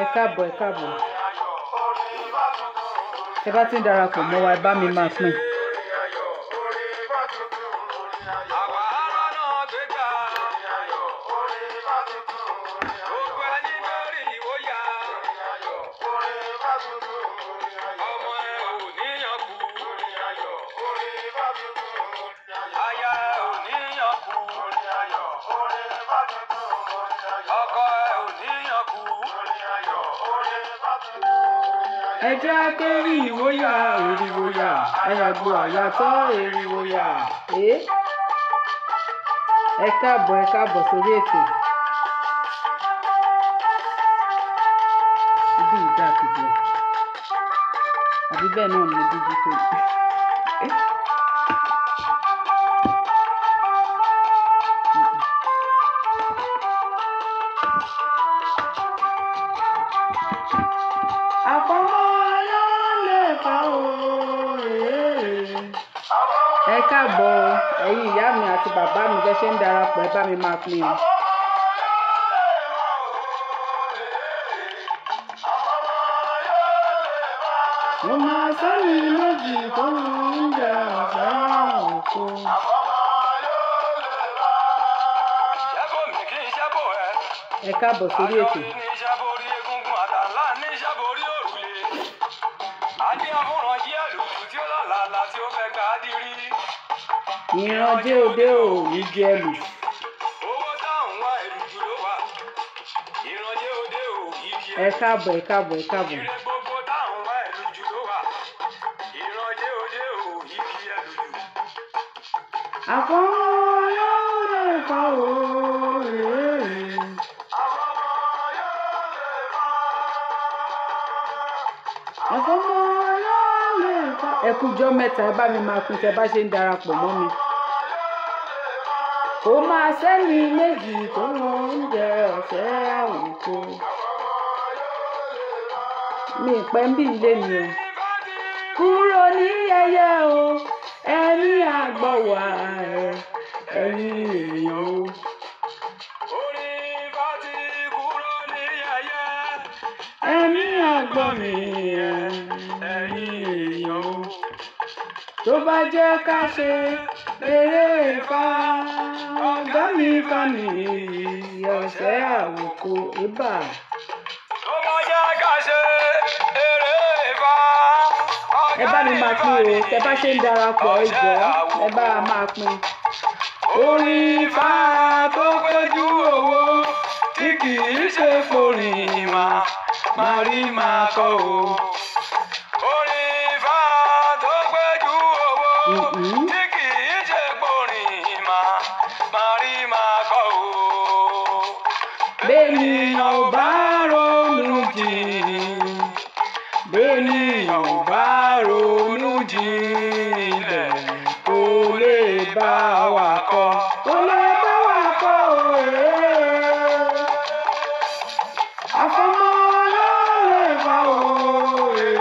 Ẹ káàbọ̀, ẹ káàbọ̀. Ẹ bá ti ń darapọ̀ mọ́ wa, ẹ bá mi máa pín. Ẹ jẹ́ kérí ìwòyà, èrìwòyà, ẹ̀yàgbọ́ àyàtọ̀ èrìwòyà. Ẹ káàbọ̀, ẹ káàbọ̀ sórí ètò. Ibi ìdá kìjọ. Àbí bẹ́ẹ̀ náà ni dúdú tó. Ẹ káàbọ̀ ẹ̀yin ìyá mi àti bàbá mi, bẹ́ ṣe ń darapọ̀, ẹ bá mi máa pín in. Mo máa sẹ́ni méjì tó ń jẹ ọ̀sán òkú. Ẹ káàbọ̀ sórí ètò. Ìrànjẹ́ òde ò igi ẹlù. Owó táwọn wá èrùjù ló wà. Ìrànjẹ́ òde ò igi ẹlù. Ẹ káàbọ̀, ẹ káàbọ̀, ẹ káàbọ̀. Ire gbogbo táwọn wá èrùjù ló wà. Ìrànjẹ́ òde ò igi ẹlù. Àfọwọ́ yóò lè fa òye. Àfọwọ́ yóò lè fa. Ẹ kújọ́ mẹ́ta, ẹ bá mi máa pín tẹ bá ṣe ń darapọ̀ mọ́ mi. Kò máa sẹ́ni méjì tó ń jẹ ọ̀sẹ̀ àwòkọ. Mi pẹ́ ń bí ilé mi o. Kúrò ní yẹyẹ o, ẹ̀mí àgbọ̀wà ẹ̀, ẹ̀yin èèyàn o. Orí bá ti kúrò ní yẹyẹ. Ẹ̀mí àgbọ̀ mi ẹ̀, ẹ̀yin èèyàn o. Tó bá jẹ́ ká ṣe eré Ifá, ọ̀gá mi fa mi ọ̀sẹ̀ àwòkọ ibà. Tó bá jẹ́ ká ṣe eré Ifá, Ẹ bá mi máa pín o, tẹ bá ṣe ń darapọ̀, ẹ jọ̀ọ́, ẹ bá a máa pín. Orin Ifá tó péjú owó tí kì í ṣe forin máa rí máa kọ o. Orin Ifá tó péjú owó tí kì í ṣe forin máa rí máa kọ o. Bẹ́ẹ̀nìyàn ò bá ronú jìn, Bẹ́ẹ̀nìyàn ò bá ronú jinlẹ̀, kò lè bá wa kọ́. Kò lè bá wa kọ́ òye. Àfọmọ́ ló lè fa òye.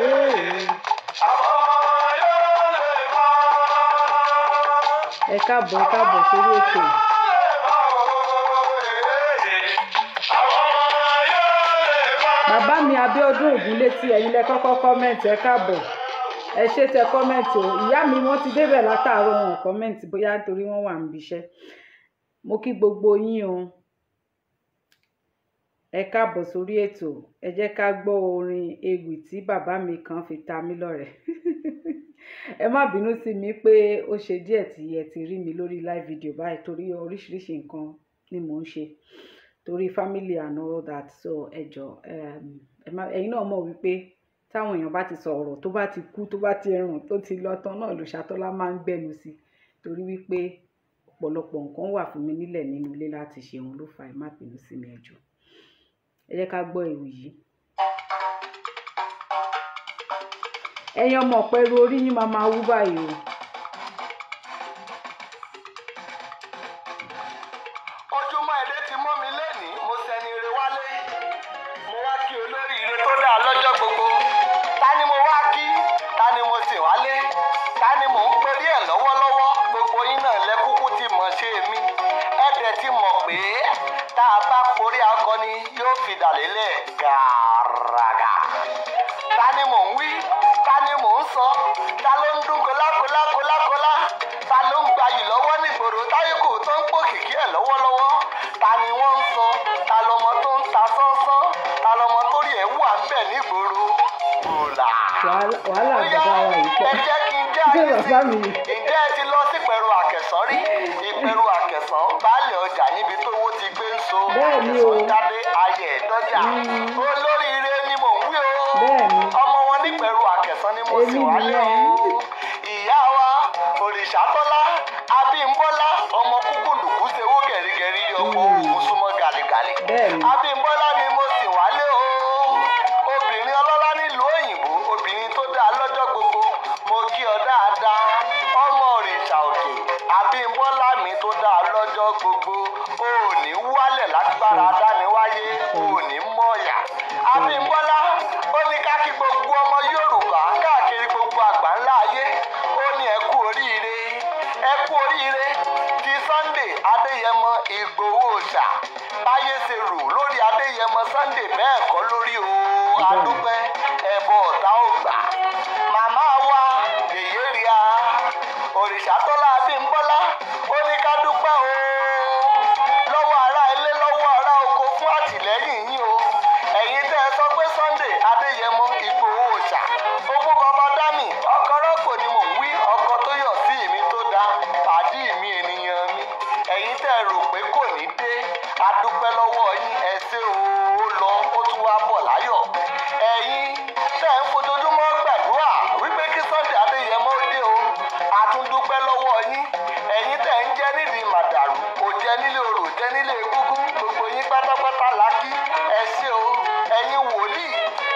Ẹ káàbọ̀, ẹ káàbọ̀ sórí ètò. Bàbá mi Abíọ́dún Ògúnlétí, ẹ̀yin lẹ kọ́kọ́ comment, ẹ káàbọ̀. Ẹ ṣé tẹ comment o. Ìyá mi wọ́n ti débẹ̀ látàárọ̀, wọn comment bóyá nítorí wọ́n wà níbi iṣẹ́. Mo kí gbogbo yín o. Ẹ káàbọ̀ sórí ètò. Ẹ jẹ́ ká gbọ́ orin ewì tí bàbá mi kan fi ta mí lọ́rẹ. Ẹ má bínú sí mi pé ó ṣe díẹ̀ tí ẹ ti rí mi lórí live video báyìí, torí oríṣiríṣi nǹkan ni mò ń ṣe torí family and all that. So ẹ jọ̀ọ́, ẹ̀yin náà mọ̀ wípé táwọn èèyàn bá ti sọ̀rọ̀, tó bá ti kú, tó bá ti rùn, tó ti lọ tán náà, Òrìṣàtọ́lá máa ń gbẹ́nu sí, torí wípé ọ̀pọ̀lọpọ̀ nǹkan wà fún mi nílẹ̀ nínú ilé láti ṣe. Òun ló fà. Ẹ má bínú sí mi, ẹ jọ̀ọ́. Ẹ jẹ́ ká gbọ́ ewì yìí. Ẹ̀yin ọmọ ọ̀pẹ̀rù, orí yín máa máa wú báyìí o. Ojúmọ́ ire ti mọ́ mi lẹ́nìí, mo sẹni ire wálé. Mo wá kí olórí ire tó dáa lọ́jọ́ gbogbo. Ta ni mo wá kí? Ta ni mo sì wálé? Ta ni mò ń perí ẹ̀ lọ́wọ́lọ́wọ́? Gbogbo yín náà lẹ kúkú ti mọ̀ ṣe mí. Ẹ dẹ̀ ti mọ̀ pé tá a bá porí akọni, yóò fi dàlélẹ̀ gàràgà. Ta ni mò ń wí? Ta ni mò ń sọ? Ta ló ń dún kólákólákólákólá? Ta ló ń gbayì lọ́wọ́ nígboro táyé kò tó ń pòkìkí ẹ̀ lọ́wọ́lọ́wọ́? Ta ni wọ́n ń sọ? Ta lọmọ tó ń ta sánsán? Ta lọmọ tó rí ẹ̀ wà ń bẹ̀ nígboro? Bòlà. Wàhálà bàbá wa yìí pọ̀. Ẹ jẹ́ kí n já Ṣé yín sí. bàbá mi? Ǹjẹ́ ẹ ti lọ sí Ìpẹ̀rù Àkẹsàn rí? Ìpẹ̀rù Àkẹsàn, baálé ọjà níbi tówó ti gbé ń so. Bẹ́ẹ̀ ni o. Àkẹsàn jáde ayẹ̀ ẹ̀dọ́jà. Olóríire ni mò ń wí o. Bẹ́ẹ̀ ni. Ọmọ wọn nípẹ̀rù Àkẹsàn ni mo sì Èmi wálé o. nìyẹn. Ìyá wa Òrìṣàtọ́lá Abímbọ́lá, ọmọ kúkúndùkú ṣewó gẹ̀rígẹ̀rí, ọkọ̀ oògùn súnmọ́ gàlígàlí. Bẹ́ẹ̀ ni. Abímbọ́lá ni mo sì wálé o. Obìnrin ọlọ́lá nílùú òyìnbó, obìnrin tó dáa lọ́jọ́ gbogbo, mo kí ọ dáadáa. Ọmọ òrìṣà òkè, Abímbọ́lá mi tó dáa lọ́jọ́ gbogbo, o ò ní wálẹ̀ lágbára dániwáyé, o ò ní mọ̀ọ́yà. Abímbọ́lá ó ní ká kí gbogbo ọmọ Yorùbá káàkiri gbogbo àgbáńlá ayé. Ó ní ẹ kú oríire, ẹ kú oríire ti Sunday Adéyẹmọ Ìgbòho Òòṣà. Báyé ṣe rò lórí Adéyẹmọ Sunday, bẹ́ẹ̀ kọ́ lórí o. Adúpẹ́, ẹ̀bọ ọ̀tá ò gbà. Màmá wa yèyé ria Òrìṣàtọ́lá Abímbọ́lá ó ní ká dúpẹ́ o lọ́wọ́ ará ilé, lọ́wọ́ ará oko fún àtìlẹ́yìn yín o. Ẹ̀yin tẹ́ ẹ sọ pé Sunday Adéyẹmọ Ìgbòho Òòṣà, owó bàbá dámì ọkọ rọ́pò ni mò ń wí, ọkọ tó yọ̀ sí mi tó dáa, pàdí mi, ènìyàn mi. Ẹ̀yin tẹ́ ẹ rò pé kò ní dé, a dúpẹ́ lọ́wọ́ yín, ẹ ṣé o. Ó lọ, ó tún wá bọ̀ láyọ̀. Ẹ̀yin tẹ́ ẹ ń fojoojúmọ́ gbàdúrà wípé kí Sunday Adéyẹmọ ó dé o, a tún dúpẹ́ lọ́wọ́ yín. Ẹ̀yin tẹ́ ń jẹ́ nídìí màdàrú, kò jẹ́ nílé orò, jẹ́ nílé egúngún, gbogbo yín pátápátá la kí, ẹ ṣé o. Ẹ̀yin wòlíì,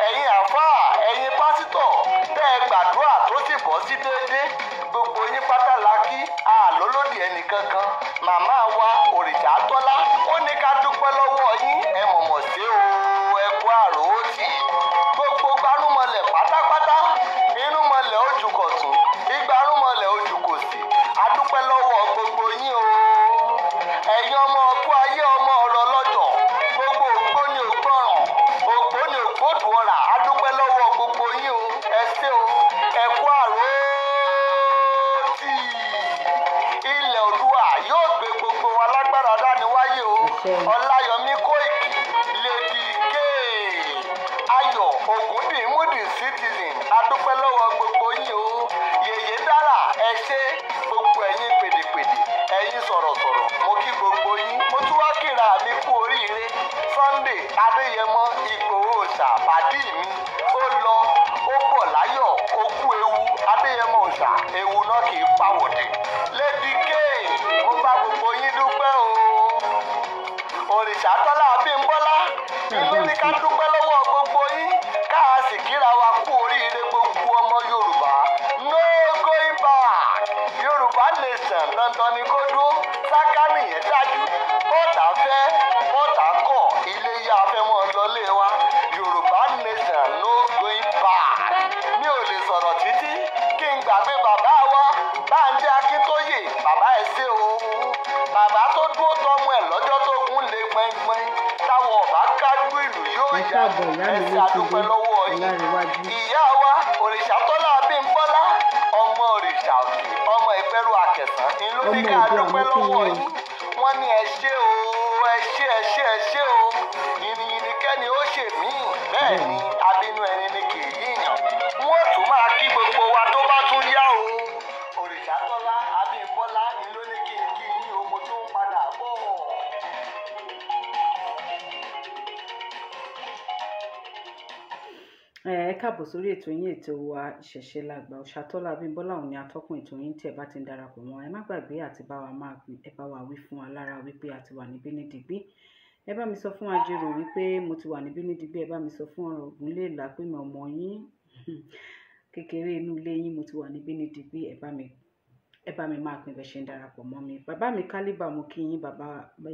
ẹ̀yin àfáà, ẹ̀yin pásítọ̀ tẹ́ ẹ gbàdúrà tó sì bọ́ sí déédéé, gbogbo yín pátá la kí, àlólòdì ẹnìkankan. Màmá wa Òrìṣàtọ́lá ó ní ká dúpẹ́ lọ́wọ́ yín, ẹ mọ̀mọ̀ sí o, ẹ kú àròótì. Gbogbo gbarúmọlẹ̀ pátápátá, irúnmọlẹ̀ ojú kọ̀tún, igbarúmọlẹ̀ ojú kòsì, a dúpẹ́ lọ́wọ́ gbogbo yín o. Ẹ̀yin ọmọ ọkú ayé, ọmọ ọ̀rọ̀ lọ́jọ́ gbogbo, ògbóni ògbọ́ràn, ògbóni ògbódù ọ̀rà, a dúpẹ́ lọ́wọ́ gbogbo yín o. Ẹ ṣé o, ẹ kú àròótì. Ilẹ̀ Oòduà yóò gbé gbogbo wa lágbára dániwáyé o. Àṣẹ. Ọláyọmí Kóìkì, Lady K, Ayọ̀ Ògúndìmúdì citizen, adúpẹ́ lọ́wọ́ gbogbo yín o. Yèyé dára, ẹ ṣé. Gbogbo ẹ̀yin pèdèpèdè, ẹ̀yin sọ̀rọ̀sọ̀rọ̀, mo kí gbogbo yín. Mo tún wá kíra mi kú oríire. Sunday Adéyẹmọ Ìgbòho Òòṣà, pàdí mi, ó lọ, ó bọ̀ láyọ̀. Ó kú ewu Adéyẹmọ Òòṣà, ewu náà kì í pàwọ̀dì. Lady K, mo bá gbogbo yín dúpẹ́ o. Òrìṣàtọ́lá Abímbọ́lá inú ní ká dúpẹ́ lọ́wọ́ gbogbo yín, ká a sì kíra wa kú oríire, gbogbo ọmọ Yorùbá. No going back, Yorùbá nation dandan ni kó dúró. Sáká nìyẹn dájú. Bọ́tà fẹ́, bọ́tà kọ̀, ilé yá fẹ́ mọ́ lọlé wa. Yorùbá nation, no going back. Mi ò lè sọ̀rọ̀ títí kí n gbàgbé bàbá wa Bánjí Akíntóyè. Bàbá, ẹ ṣé o. Bàbá tó dúró tọmọ ẹ lọ́jọ́ tó kún lé pẹ́ńpẹ́ń, táwọn ọba kájú ìlú yóò Ẹ yá. káàbọ̀, ìyá Ẹ mi ṣé, Yétúndé àdúpẹ́ lọ́wọ́ yín. Ọlárẹ̀wájú. Ìyá wa Òrìṣàtọ́lá Abímbọ́lá, ọmọ òrìṣà òkè, ọmọ Ìpẹ́rù Àkẹsàn ìlú ní Ọmọ ká Oòduà, dúpẹ́ mo kí lọ́wọ́ yín o. yín. Wọ́n ní ẹ ṣé o, ẹ ṣé, ẹ ṣé, ẹ ṣé o. Yìnyín kẹ́ni ó ṣe míì, bẹ́ẹ̀ ni abínú ẹni ni kì í yíyàn. Wọ́n tún máa kí gbogbo wa tó bá tún yá o. Káàbọ̀ sórí ètò yín, ètò wa Ìṣẹ̀ṣe Làgbà. Ọ̀ṣàtọ́lá Abímbọ́lá òun ni atọ́kùn ètò yín. Tí ẹ bá ti ń darapọ̀ mọ́, ẹ má gbàgbé àti bá wa máa pín, ẹ bá wa wí fún wa lára wípé a ti wà níbí ní digbí. Ẹ bá mi sọ fún Ajérò wípé mo ti wà níbí ní digbí. Ẹ bá mi sọ fún ọ̀rọ̀ Ògúnléèlà pé mi ọmọ yín kékeré inú ilé yín, mo ti wà níbí ní digbí. Ẹ bá mi máa pín bẹ́ẹ̀ ṣe ń darapọ̀ mọ́ mi. Bàbá mi Kálíbà, mo kí yín. Bàbá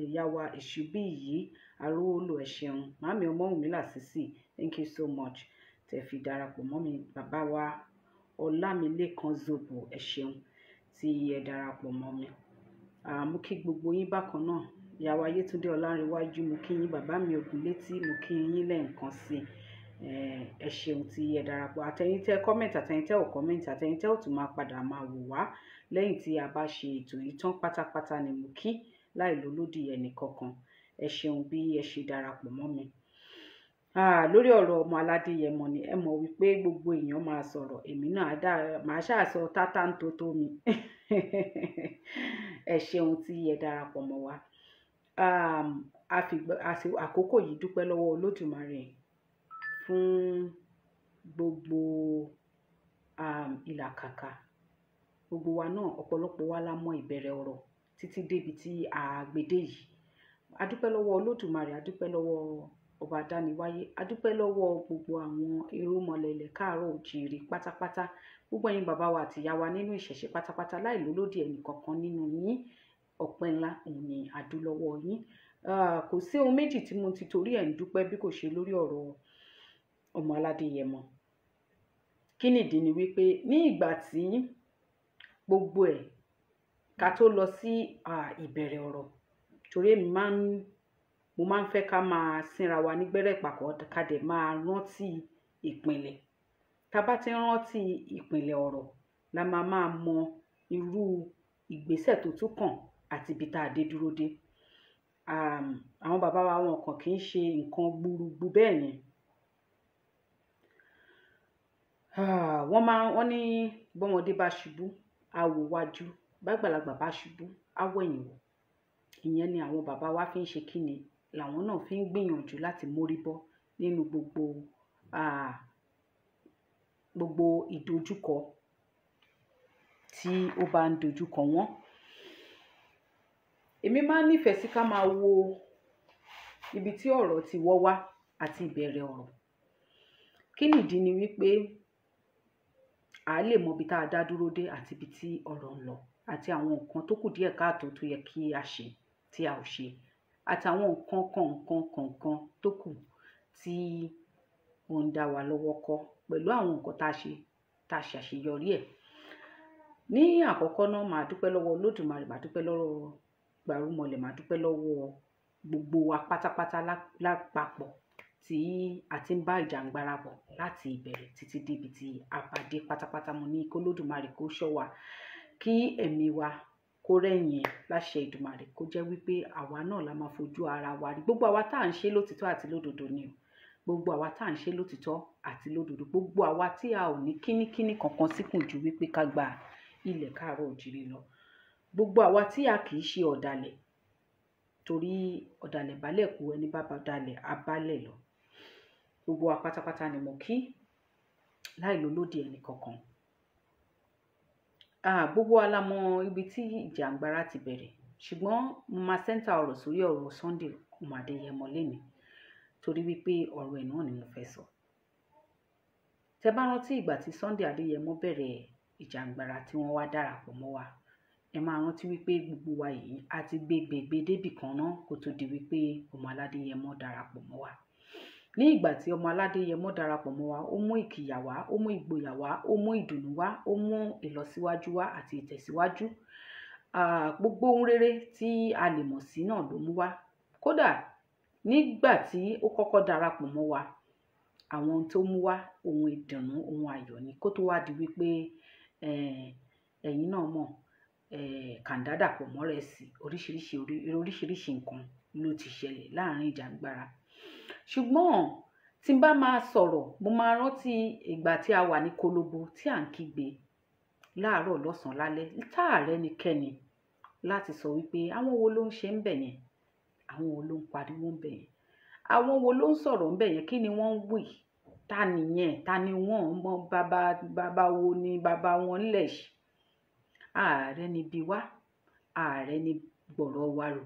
ìyá wa Èṣùbí yìí Arówólò, ẹ ṣeun. Màámi Ọmọ́wùnmí Làṣìṣì, thank you so much tẹ́ fi darapọ̀ mọ́ mi. Bàbá wa Ọlámilékan Zobo, ẹ ṣeun tí ẹ darapọ̀ mọ́ mi. Mo kí gbogbo yín bákan náà. Ìyàwó Ayétúndé Ọlárẹ̀wájú, mo kí yín. Bàbá mi Ògúnlétí, mo kí yín lẹ́ẹ̀kan sí i. Ẹ ṣeun tí ẹ darapọ̀. Àtẹ̀yin tẹ́ comment, àtẹ̀yin tẹ́ ò comment, àtẹ̀yin tẹ́ ò tún máa padà máa wò wá lẹ́yìn tí a bá ṣe ètò yìí tán pátápátá ni mo kí, láì lólódì ẹnì kankan. Ẹ ṣeun bí ẹ ṣe darapọ̀ mọ́ mi. Lórí ọ̀rọ̀ ọmọ Aládéyẹmọ ni, ẹ mọ̀ wípé gbogbo èèyàn máa sọ̀rọ̀, èmi náà á dá màá ṣáà sọ tátà ń tó tó mi. Ẹ ṣeun tí ẹ darapọ̀ mọ́ wa. A fi àkókò yìí dúpẹ́ lọ́wọ́ Olódùmarè fún gbogbo ìlàkàkà gbogbo wa náà. Ọ̀pọ̀lọpọ̀ wa la mọ ìbẹ̀rẹ̀ ọ̀rọ̀ títí débi tí a gbé dé yìí. A dúpẹ́ lọ́wọ́ Olódùmarè, a dúpẹ́ lọ́wọ́ ọba adániwáyé, a dúpẹ́ lọ́wọ́ gbogbo àwọn irúnmọlẹ̀ ilẹ̀ káàárọ̀ òjíire pátápátá, gbogbo ẹ̀yin bàbá wa àti ìyá wa nínú ìṣẹ̀ṣe pátápátá, láì lólódì ẹnì kankan nínú yín. Ọpẹ́ ńlá òun ni a dú lọ́wọ́ yín. Kò sí ohun méjì tí mo ti torí ẹ̀ ń dúpẹ́ bí kò ṣe lórí ọ̀rọ̀ ọmọ Aládéyẹmọ. Kí nìdí ni wípé ní ìgbà tí gbogbo ẹ̀ ká tó lọ sí ìbẹ̀rẹ̀ ọ̀rọ̀, torí èmi máa ń mo máa ń fẹ́ ká máa sínra wa nígbẹ́rẹ́ ìpàkọ́, ká dẹ̀ máa rántí ìpìnlẹ̀. Tá bá ti ń rántí ìpìnlẹ̀ ọ̀rọ̀ la máa máa mọ irú ìgbésẹ̀ tó tún kàn àti ibi tá a dé dúró dé. Àwọn bàbá wa, wọn kàn kì í ṣe nǹkan gbúrúgbú bẹ́ẹ̀ yẹn. Wọ́n máa wọ́n ní bọ́mọdé bá ṣubú, á wo wájú, bágbàlagbà bá ṣubú, á wẹ̀yìn wò. Ìyẹn ni àwọn bàbá wa fi ń ṣe kíni, làwọn náà fi ń gbìyànjú láti mórí bọ́ nínú gbogbo ìdojúkọ tí ó bá ń dojúkọ wọ́n. Èmi máa ń nífẹ̀ẹ́ sí ká máa wo ibi tí ọ̀rọ̀ ti wọ́ wá àti ìbẹ̀rẹ̀ ọ̀rọ̀. Kí nìdí ni wípé a lè mọ ibi tá a dá dúró dé àti ibi tí ọ̀rọ̀ ń lọ, àti àwọn nǹkan tó kù díẹ̀ káàtó tó yẹ kí a ṣe tí a ò ṣe, àtàwọn nǹkan kọ̀ọ̀kan kọ̀ọ̀kan tó kù tí ó ń dá wa lọ́wọ́ kọ́ pẹ̀lú àwọn nǹkan tá a ṣe tá a ṣàṣeyọrí ẹ̀. Ní àkọ́kọ́ náà, màá dúpẹ́ lọ́wọ́ Olódùmarè, màá dúpẹ́ lọ́wọ́ Gbàrúmọlẹ̀, màá dúpẹ́ lọ́wọ́ gbogbo wa pátápátá lápapọ̀ tí a ti ń bá ìjàngbara bọ̀ láti ìbẹ̀rẹ̀ títí débi tí a bá dé pátápátá. Mo ní kí Olódùmarè kó ṣọ́ wa, kí ẹ̀mí wa kó rẹ̀yìn láṣẹ Èdùmàrè, kó jẹ́ wípé àwa náà la máa fojú ara wa rí. Gbogbo àwa tá à ń ṣe lótìtọ́ àti lódodo ni o. Gbogbo àwa tá à ń ṣe lótìtọ́ àti lódodo, gbogbo àwa tí a ò ní kíníkíní kankan síkùn ju wípé ká gba ilẹ̀ káàárọ̀ òjíire lọ. Gbogbo àwa tí a kì í ṣe ọ̀dàlẹ̀, torí ọ̀dàlẹ̀ balẹ̀ kú, ẹni bá bá dalẹ̀ á bálẹ̀ lọ. Gbogbo wa pátápátá ni mo kí, láì lólódì ẹnì kankan. Gbogbo wa la mọ ibi tí ìjàngbara ti bẹ̀rẹ̀, ṣùgbọ́n mo máa center ọ̀rọ̀ sórí ọ̀rọ̀ Sunday ọmọ Adéyẹmọ lénìí, torí wípé ọ̀rọ̀ ẹ̀ náà ni mo fẹ́ sọ. Tẹ bá rántí ìgbà tí Sunday Adéyẹmọ bẹ̀rẹ̀ ìjàngbara tí wọ́n wá darapọ̀ mọ́ wa, ẹ máa rántí wípé gbogbo wa yìí a ti gbé gbègbè débì kan náà kó tó di wípé ọmọ Aládéyẹmọ darapọ̀ mọ́ wa. Ní ìgbà tí ọmọ Aládéyẹmọ darapọ̀ mọ́ wa, ó mú ìkìyà wá, ó mú ìgboyà wá, ó mú ìdùnnú wá, ó mú ìlọsíwájú wá àti ìtẹ̀síwájú. Gbogbo ohun rere tí a lè mọ̀ sí náà ló mú wá. Kódà nígbà tí ó kọ́kọ́ darapọ̀ mọ́ wa, àwọn ohun tó mú wá, ohun ìdùnnú, ohun ayọ̀ ni, kó tó wá di wípé ẹ̀yin náà mọ̀, kàńdá dàpọ̀ mọ́ ìrẹsì, oríṣiríṣi oríṣiríṣi nǹkan ló ti ṣẹlẹ̀ láàrin ìjàngbara. Ṣùgbọ́n tí n bá máa sọ̀rọ̀, mo máa rántí ìgbà tí a wà ní kólóbo tí à ń kígbe láàárọ̀, lọ́sàn-án, lálẹ́, tá à rẹ́nikẹ́ni láti sọ wípé àwọn wo ló ń ṣe ń bẹ̀ yẹn, àwọn wo ló ń pariwo ń bẹ̀ yẹn, àwọn wo ló ń sọ̀rọ̀ ń bẹ̀ yẹn, kí ni wọ́n ń wí. Ta nìyẹn? Ta ni wọ́n mọ? Bàbá wo ni bàbá wọn ńlẹ̀ ṣì? Ààrẹ ni bí wá, ààrẹ ni gbọ̀rọ̀ wa rò.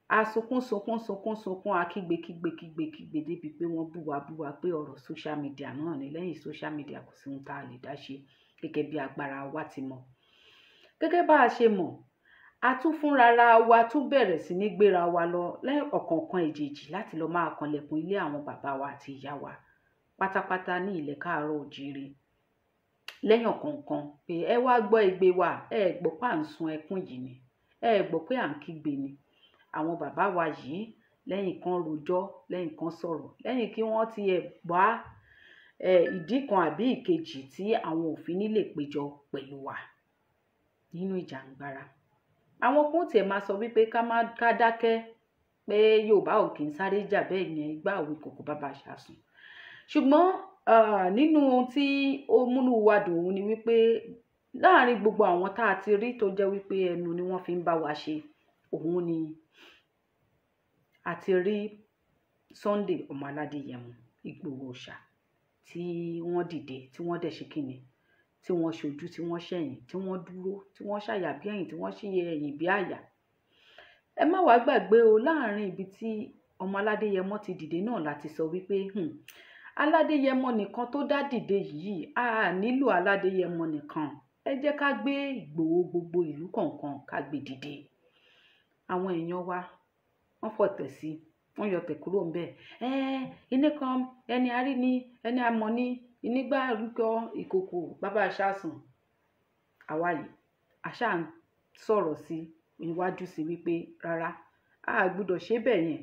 A sunkún sunkún sunkún sunkún, a kígbe kígbe kígbe kígbe débi pé wọ́n bú wa bú wa pé ọ̀rọ̀ social media náà ni. Lẹ́yìn social media kò sí ohun tá a lè dá ṣe gẹ́gẹ́ bí agbára wa ti mọ̀. Gẹ́gẹ́ bá a ṣe mọ̀, a tún fúnrara wa tún bẹ̀rẹ̀ sí ní gbéra wa lọ lẹ́yìn ọ̀kọ̀ọ̀kan èjèèjì láti lọ máa kanlẹ̀kùn ilé àwọn bàbá wa àti ìyá wa pátápátá ní ilẹ̀ káàárọ̀ òjíire lẹ́yìn ọ̀kọ̀ọ̀kan pé ẹ wá gbọ́ igbe wa, ẹ gbọ́ pé à ń sun ẹkún yìí ni, ẹ gbọ́ pé à ń kígbe ni. Àwọn bàbá wa yìí lẹ́yìn kan rojọ́, lẹ́yìn kan sọ̀rọ̀, lẹ́yìn kí wọ́n ti ẹ̀ gbá ìdí kan àbí ìkejì tí àwọn òfin ní lè péjọ pẹ̀lú wa nínú ìjàngbara. Àwọn kan tiẹ̀ máa sọ wípé ká dákẹ́ pé Yorùbá ò kì í sáré jà bẹ́ẹ̀ yẹn, igbá òwe kòkó bàbá ṣàsùn. Ṣùgbọ́n nínú ohun tí ó múnú wa dùn òun ni wípé láàrin gbogbo àwọn tá a ti rí tó jẹ́ wípé ẹnu ni wọ́n fi ń bá wa ṣe, òun ni a ti rí Sunday ọmọ Aládéyẹmọ Ìgbòho Òòṣà tí wọ́n dìde, tí wọ́n dẹ̀ ṣe kíni, tí wọ́n ṣojú, tí wọ́n ṣẹ̀yìn, tí wọ́n dúró, tí wọ́n ṣàyà bí ẹ̀yìn, tí wọ́n ṣe ẹ̀yìn bí àyà. Ẹ má wàá gbàgbé o, láàrin ibi tí ọmọ Aládéyẹmọ ti dìde náà láti sọ wípé Aládéyẹmọ nìkan tó dá dìde yìí, a nílò Aládéyẹmọ nìkan, ẹ jẹ́ ká gbé Ìgbòho gbogbo ìlú kọ̀ọ̀kan ká gbé dìde. Àwọn èèyàn wa wọ́n fọ̀tẹ̀ sí, wọ́n yọtẹ̀ kúrò ńbẹ̀. Ilé kan ẹni arí ni, ẹni amọ̀ ni, ìnígbà rúkọ ìkòkò bàbá aṣáàsùn. Àwa yìí àṣà ń sọ̀rọ̀ sí iwájú sí wípé rárá, a gbọ́dọ̀ ṣe bẹ́ẹ̀ yẹn.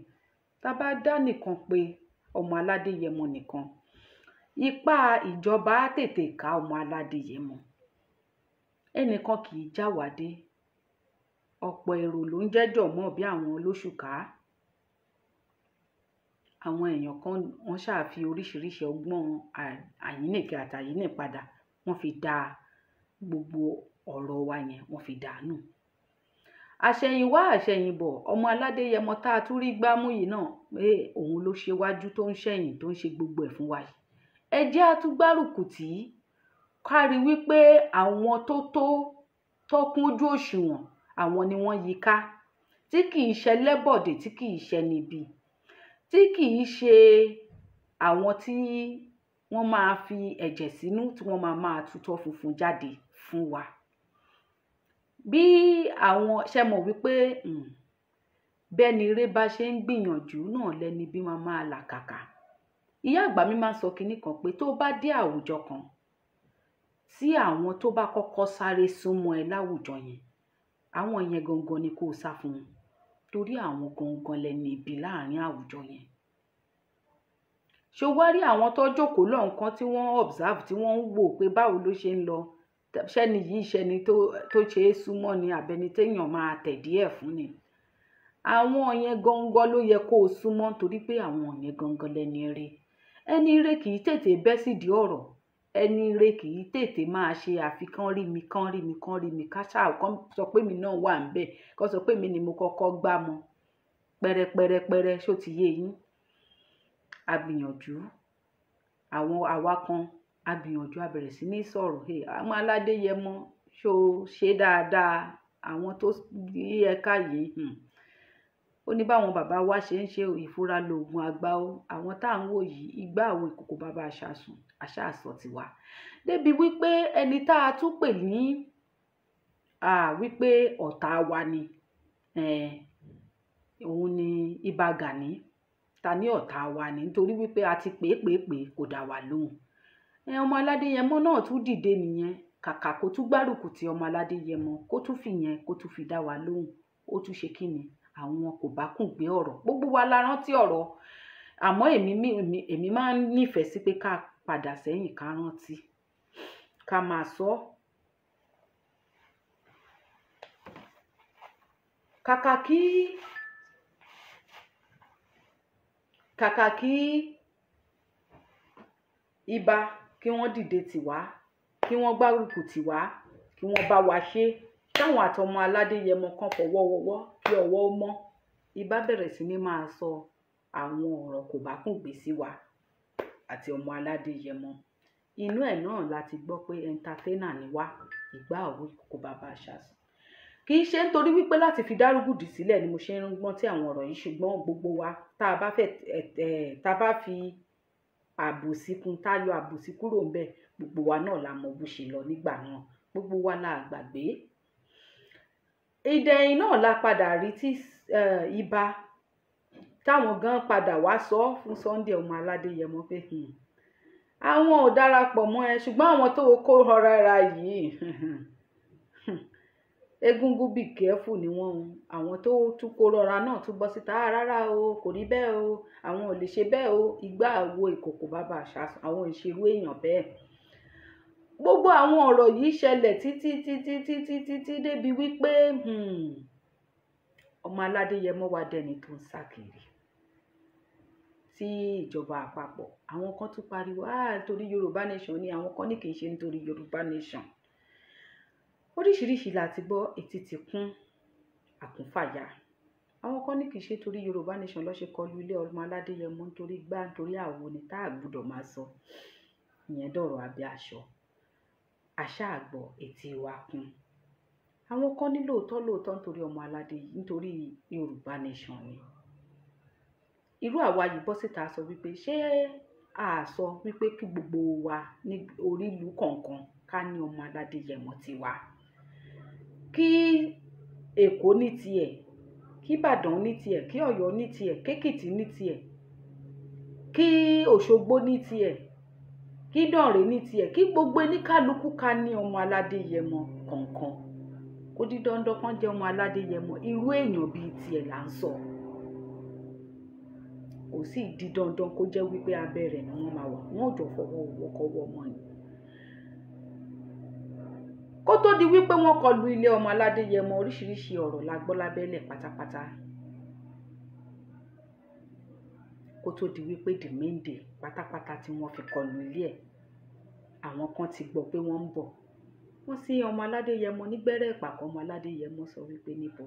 Tá bá dá nìkan pé ọmọ Aládéyẹmọ nìkan, ipá ìjọba á tètè ká ọmọ Aládéyẹmọ. Ẹnìkan kì í jáwádé, ọ̀pọ̀ èrò ló ń jẹ́jọ́ mọ́ bí àwọn olóṣùká. Àwọn èèyàn kan wọ́n ṣáà fi oríṣiríṣi ọgbọ́n àyínnìke àtàyínnìpadà, wọ́n fi dá gbogbo ọ̀rọ̀ wa yẹn, wọ́n fi dànù. Àṣẹ̀yìnwá àṣẹ̀yìnbọ̀, ọmọ Aládéyẹmọ tá a tún rí gbámú yìí náà pé òun ló ṣe wájú tó ń ṣẹ̀yìn tó ń ṣe gbogbo ẹ̀ fún wa yìí. Ẹ jẹ́ á tún gbárùkù tì í, ká rí wípé àwọn tó tó kún ojú òṣùwọ̀n àwọn ni wọ́n yí ká, tí kì í ṣe lẹ́bọ̀dé, tí kì í ṣe níbi, tí kì í ṣe àwọn tí wọ́n máa fi ẹ̀jẹ̀ sínú tí wọ́n máa tutọ́ funfun jáde fún wa. Bí àwọn ṣe mọ̀ wípé bẹ́ni eré bá ṣe ń gbìyànjú náà lẹ́ni bí máa máa làkàkà. Ìyá àgbà mi máa ń sọ kinní kan pé tó bá dé àwùjọ kan, tí àwọn tó bá kọ́kọ́ sáré súnmọ́ ẹ láwùjọ yẹn, àwọn yẹn gangan ni kó o sá fún wọn, torí àwọn gangan lẹni ibi láàrin àwùjọ yẹn. Ṣé o wá rí àwọn tó jókòó lọ́nkán tí wọ́n observe, tí wọ́n ń wò pé báwo ló ṣe ń lọ, ṣẹ́ni yìí ṣẹni tó ṣe é súnmọ́ ni àbẹ́ni téèyàn máa tẹ̀ díẹ̀ fún ni. Àwọn yẹn gangan ló yẹ kó o súnmọ́, torí pé àwọn yẹn gangan lẹni ire. Ẹni ire kì í tètè bẹ́ sídìí ọ̀rọ̀, ẹni ire kì í tètè máa ṣe àfi kán rí mi, kán rí mi, kán rí mi, ká ṣáà kán sọ pé mi náà wà ńbẹ̀, kán sọ pé mi ni mo kọ́kọ́ gbá mọ́. Pẹ́rẹpẹ́rẹpẹ́rẹ ṣó ti yé yín. A gbìyànjú, àwọn àwa kan a gbìyànjú, a bẹ̀rẹ̀ sí ní sọ̀rọ̀. Ọmọ Aládéyẹmọ ṣó ṣe dáadáa, àwọn tó yí ẹ ká yìí. Ó ní báwọn bàbá wa ṣe ń ṣe ìfura lògùn àgbà o. Àwọn tá à ń wò yìí, igbá àwọn ìkòkò bàbá aṣáàsùn, aṣáàsọ ti wà. Débi wípé ẹni tá a tún pè ní wípé ọ̀tá wa ni, òun ni Ìbà Gani. Ta ní ọ̀tá wa ni, nítorí wípé a ti pè é pè é pè é kò dá wa lóhùn. Ọmọ Aládéyẹmọ náà tún dìde nìyẹn. Kàkà kó tún gbárùkù ti ọmọ Aládéyẹmọ, kó tún fi yẹn, kó tún fi dá wa lóhùn. Ó tún ṣe kíni, àwọn kò bá kùn gbé ọ̀rọ̀. Gbogbo wa la rántí ọ̀rọ̀. Àmọ́ èmi máa ń nífẹ̀ẹ́ sí pé ká padà sẹ́yìn, ká rántí, ká máa sọ. Kàkà kí Ìbà kí wọ́n dìde tì wá, kí wọ́n gbárùkù tì wá, kí wọ́n bá wa ṣe, káwọn àtọmọ Aládéyẹmọ kan fọwọ́wọ́wọ́ kí ọwọ́ ó mọ́. Ìbà bẹ̀rẹ̀ sí ní máa sọ àwọn ọ̀rọ̀ kò bá kùn gbé sí wa. àti ọmọ Aládéyẹmọ. Inú ẹ̀ náà la ti gbọ́ pé entertainer ni wá, ìgbà òwe kò bàbá aṣáṣun. Kì í ṣe nítorí wípé láti fi dárúgùdì sílẹ̀ ni mo ṣe ń gbọ́n tí àwọn ọ̀rọ̀ yìí, ṣùgbọ́n gbogbo wa tá a bá fẹ́ tá a bá fi àbòsí kún, tá a yọ àbòsí kúrò ńbẹ̀, gbogbo wa náà la mọ bó ṣe lọ nígbà náà, gbogbo wa la gbàgbé. Ìdẹ̀yìn náà la padà rí tí Ìbà táwọn gan padà wá sọ fún Sunday ọmọ Aládéyẹmọ pé àwọn ò darapọ̀ mọ́ ẹ, ṣùgbọ́n àwọn tó kó rọra yìí egungun be careful ni wọ́n o. Àwọn tó tún kó rọra náà tún bọ́ síta, rárá o, kò rí bẹ́ẹ̀ o, àwọn ò lè ṣe bẹ́ẹ̀ o, ìgbà wo ìkòkò bàbá àṣà, àwọn ìṣerú èèyàn bẹ́ẹ̀. Gbogbo àwọn ọ̀rọ̀ yìí ṣẹlẹ̀ títí títí títí títí débi wípé ọmọ Aládéyẹmọ wá dẹni tó ń sá kiri tí ìjọba àpapọ̀. Àwọn kan tún pariwo nítorí Yorùbá Nation ni, àwọn kan ní kì í ṣe nítorí Yorùbá Nation. Oríṣiríṣi la ti gbọ́, etí ti kún àkúnfàyà. Àwọn kan ní kì í ṣe torí Yorùbá Nation ló ṣe kọlu ilé ọmọ Aládéyẹmọ, nítorí gbá, nítorí àwo ni tá a gbọ́dọ̀ máa sọ. Ìyẹn dọ̀rọ̀ abẹ́ aṣọ. Àṣà àgbọ̀ etí wa kún. Àwọn kan ní lóòótọ́ lóòótọ́ nítorí ọmọ Aládé, nítorí Yorùbá Nation ni. Irú àwa yìí bọ́ síta sọ wípé ṣé a sọ wípé kí gbogbo wa ní orí ìlú kọ̀ọ̀kan ká ní ọmọ Aládéyẹmọ tiwa, kí Èkó ní tiẹ̀, kí Ìbàdàn ní tiẹ̀, kí Ọ̀yọ́ ní tiẹ̀, kékìtì ní tiẹ̀, kí Òṣogbo ní tiẹ̀, kí Ìdànrè ní tiẹ̀, kí gbogbo oníkálukú ká ní ọmọ Aládéyẹmọ kọ̀ọ̀kan. Kó di dandan kan jẹ́ ọmọ Aládéyẹmọ, irú èèyàn bíi tiẹ̀ là ń sọ. Kò sì di dandan kó jẹ́ wípé abẹ́ rẹ̀ ni wọ́n máa wà, wọ́n ò jọ fọwọ́ wọkọ̀wọ́ mọ́ ni. Kó tó di wípé wọ́n kọlu ilé ọmọ Aládéyẹmọ, oríṣiríṣi ọ̀rọ̀ la gbọ́ lábẹ́lẹ̀ pátápátá. Kó tó di wípé the main day pátápátá tí wọ́n fi kọlu ilé ẹ̀, àwọn kan ti gbọ́ pé wọ́n ń bọ̀. Wọ́n sí ọmọ Aládéyẹmọ nígbẹ́rẹ́ ìpàkọ́. Ọmọ Aládéyẹmọ sọ wípé níbo.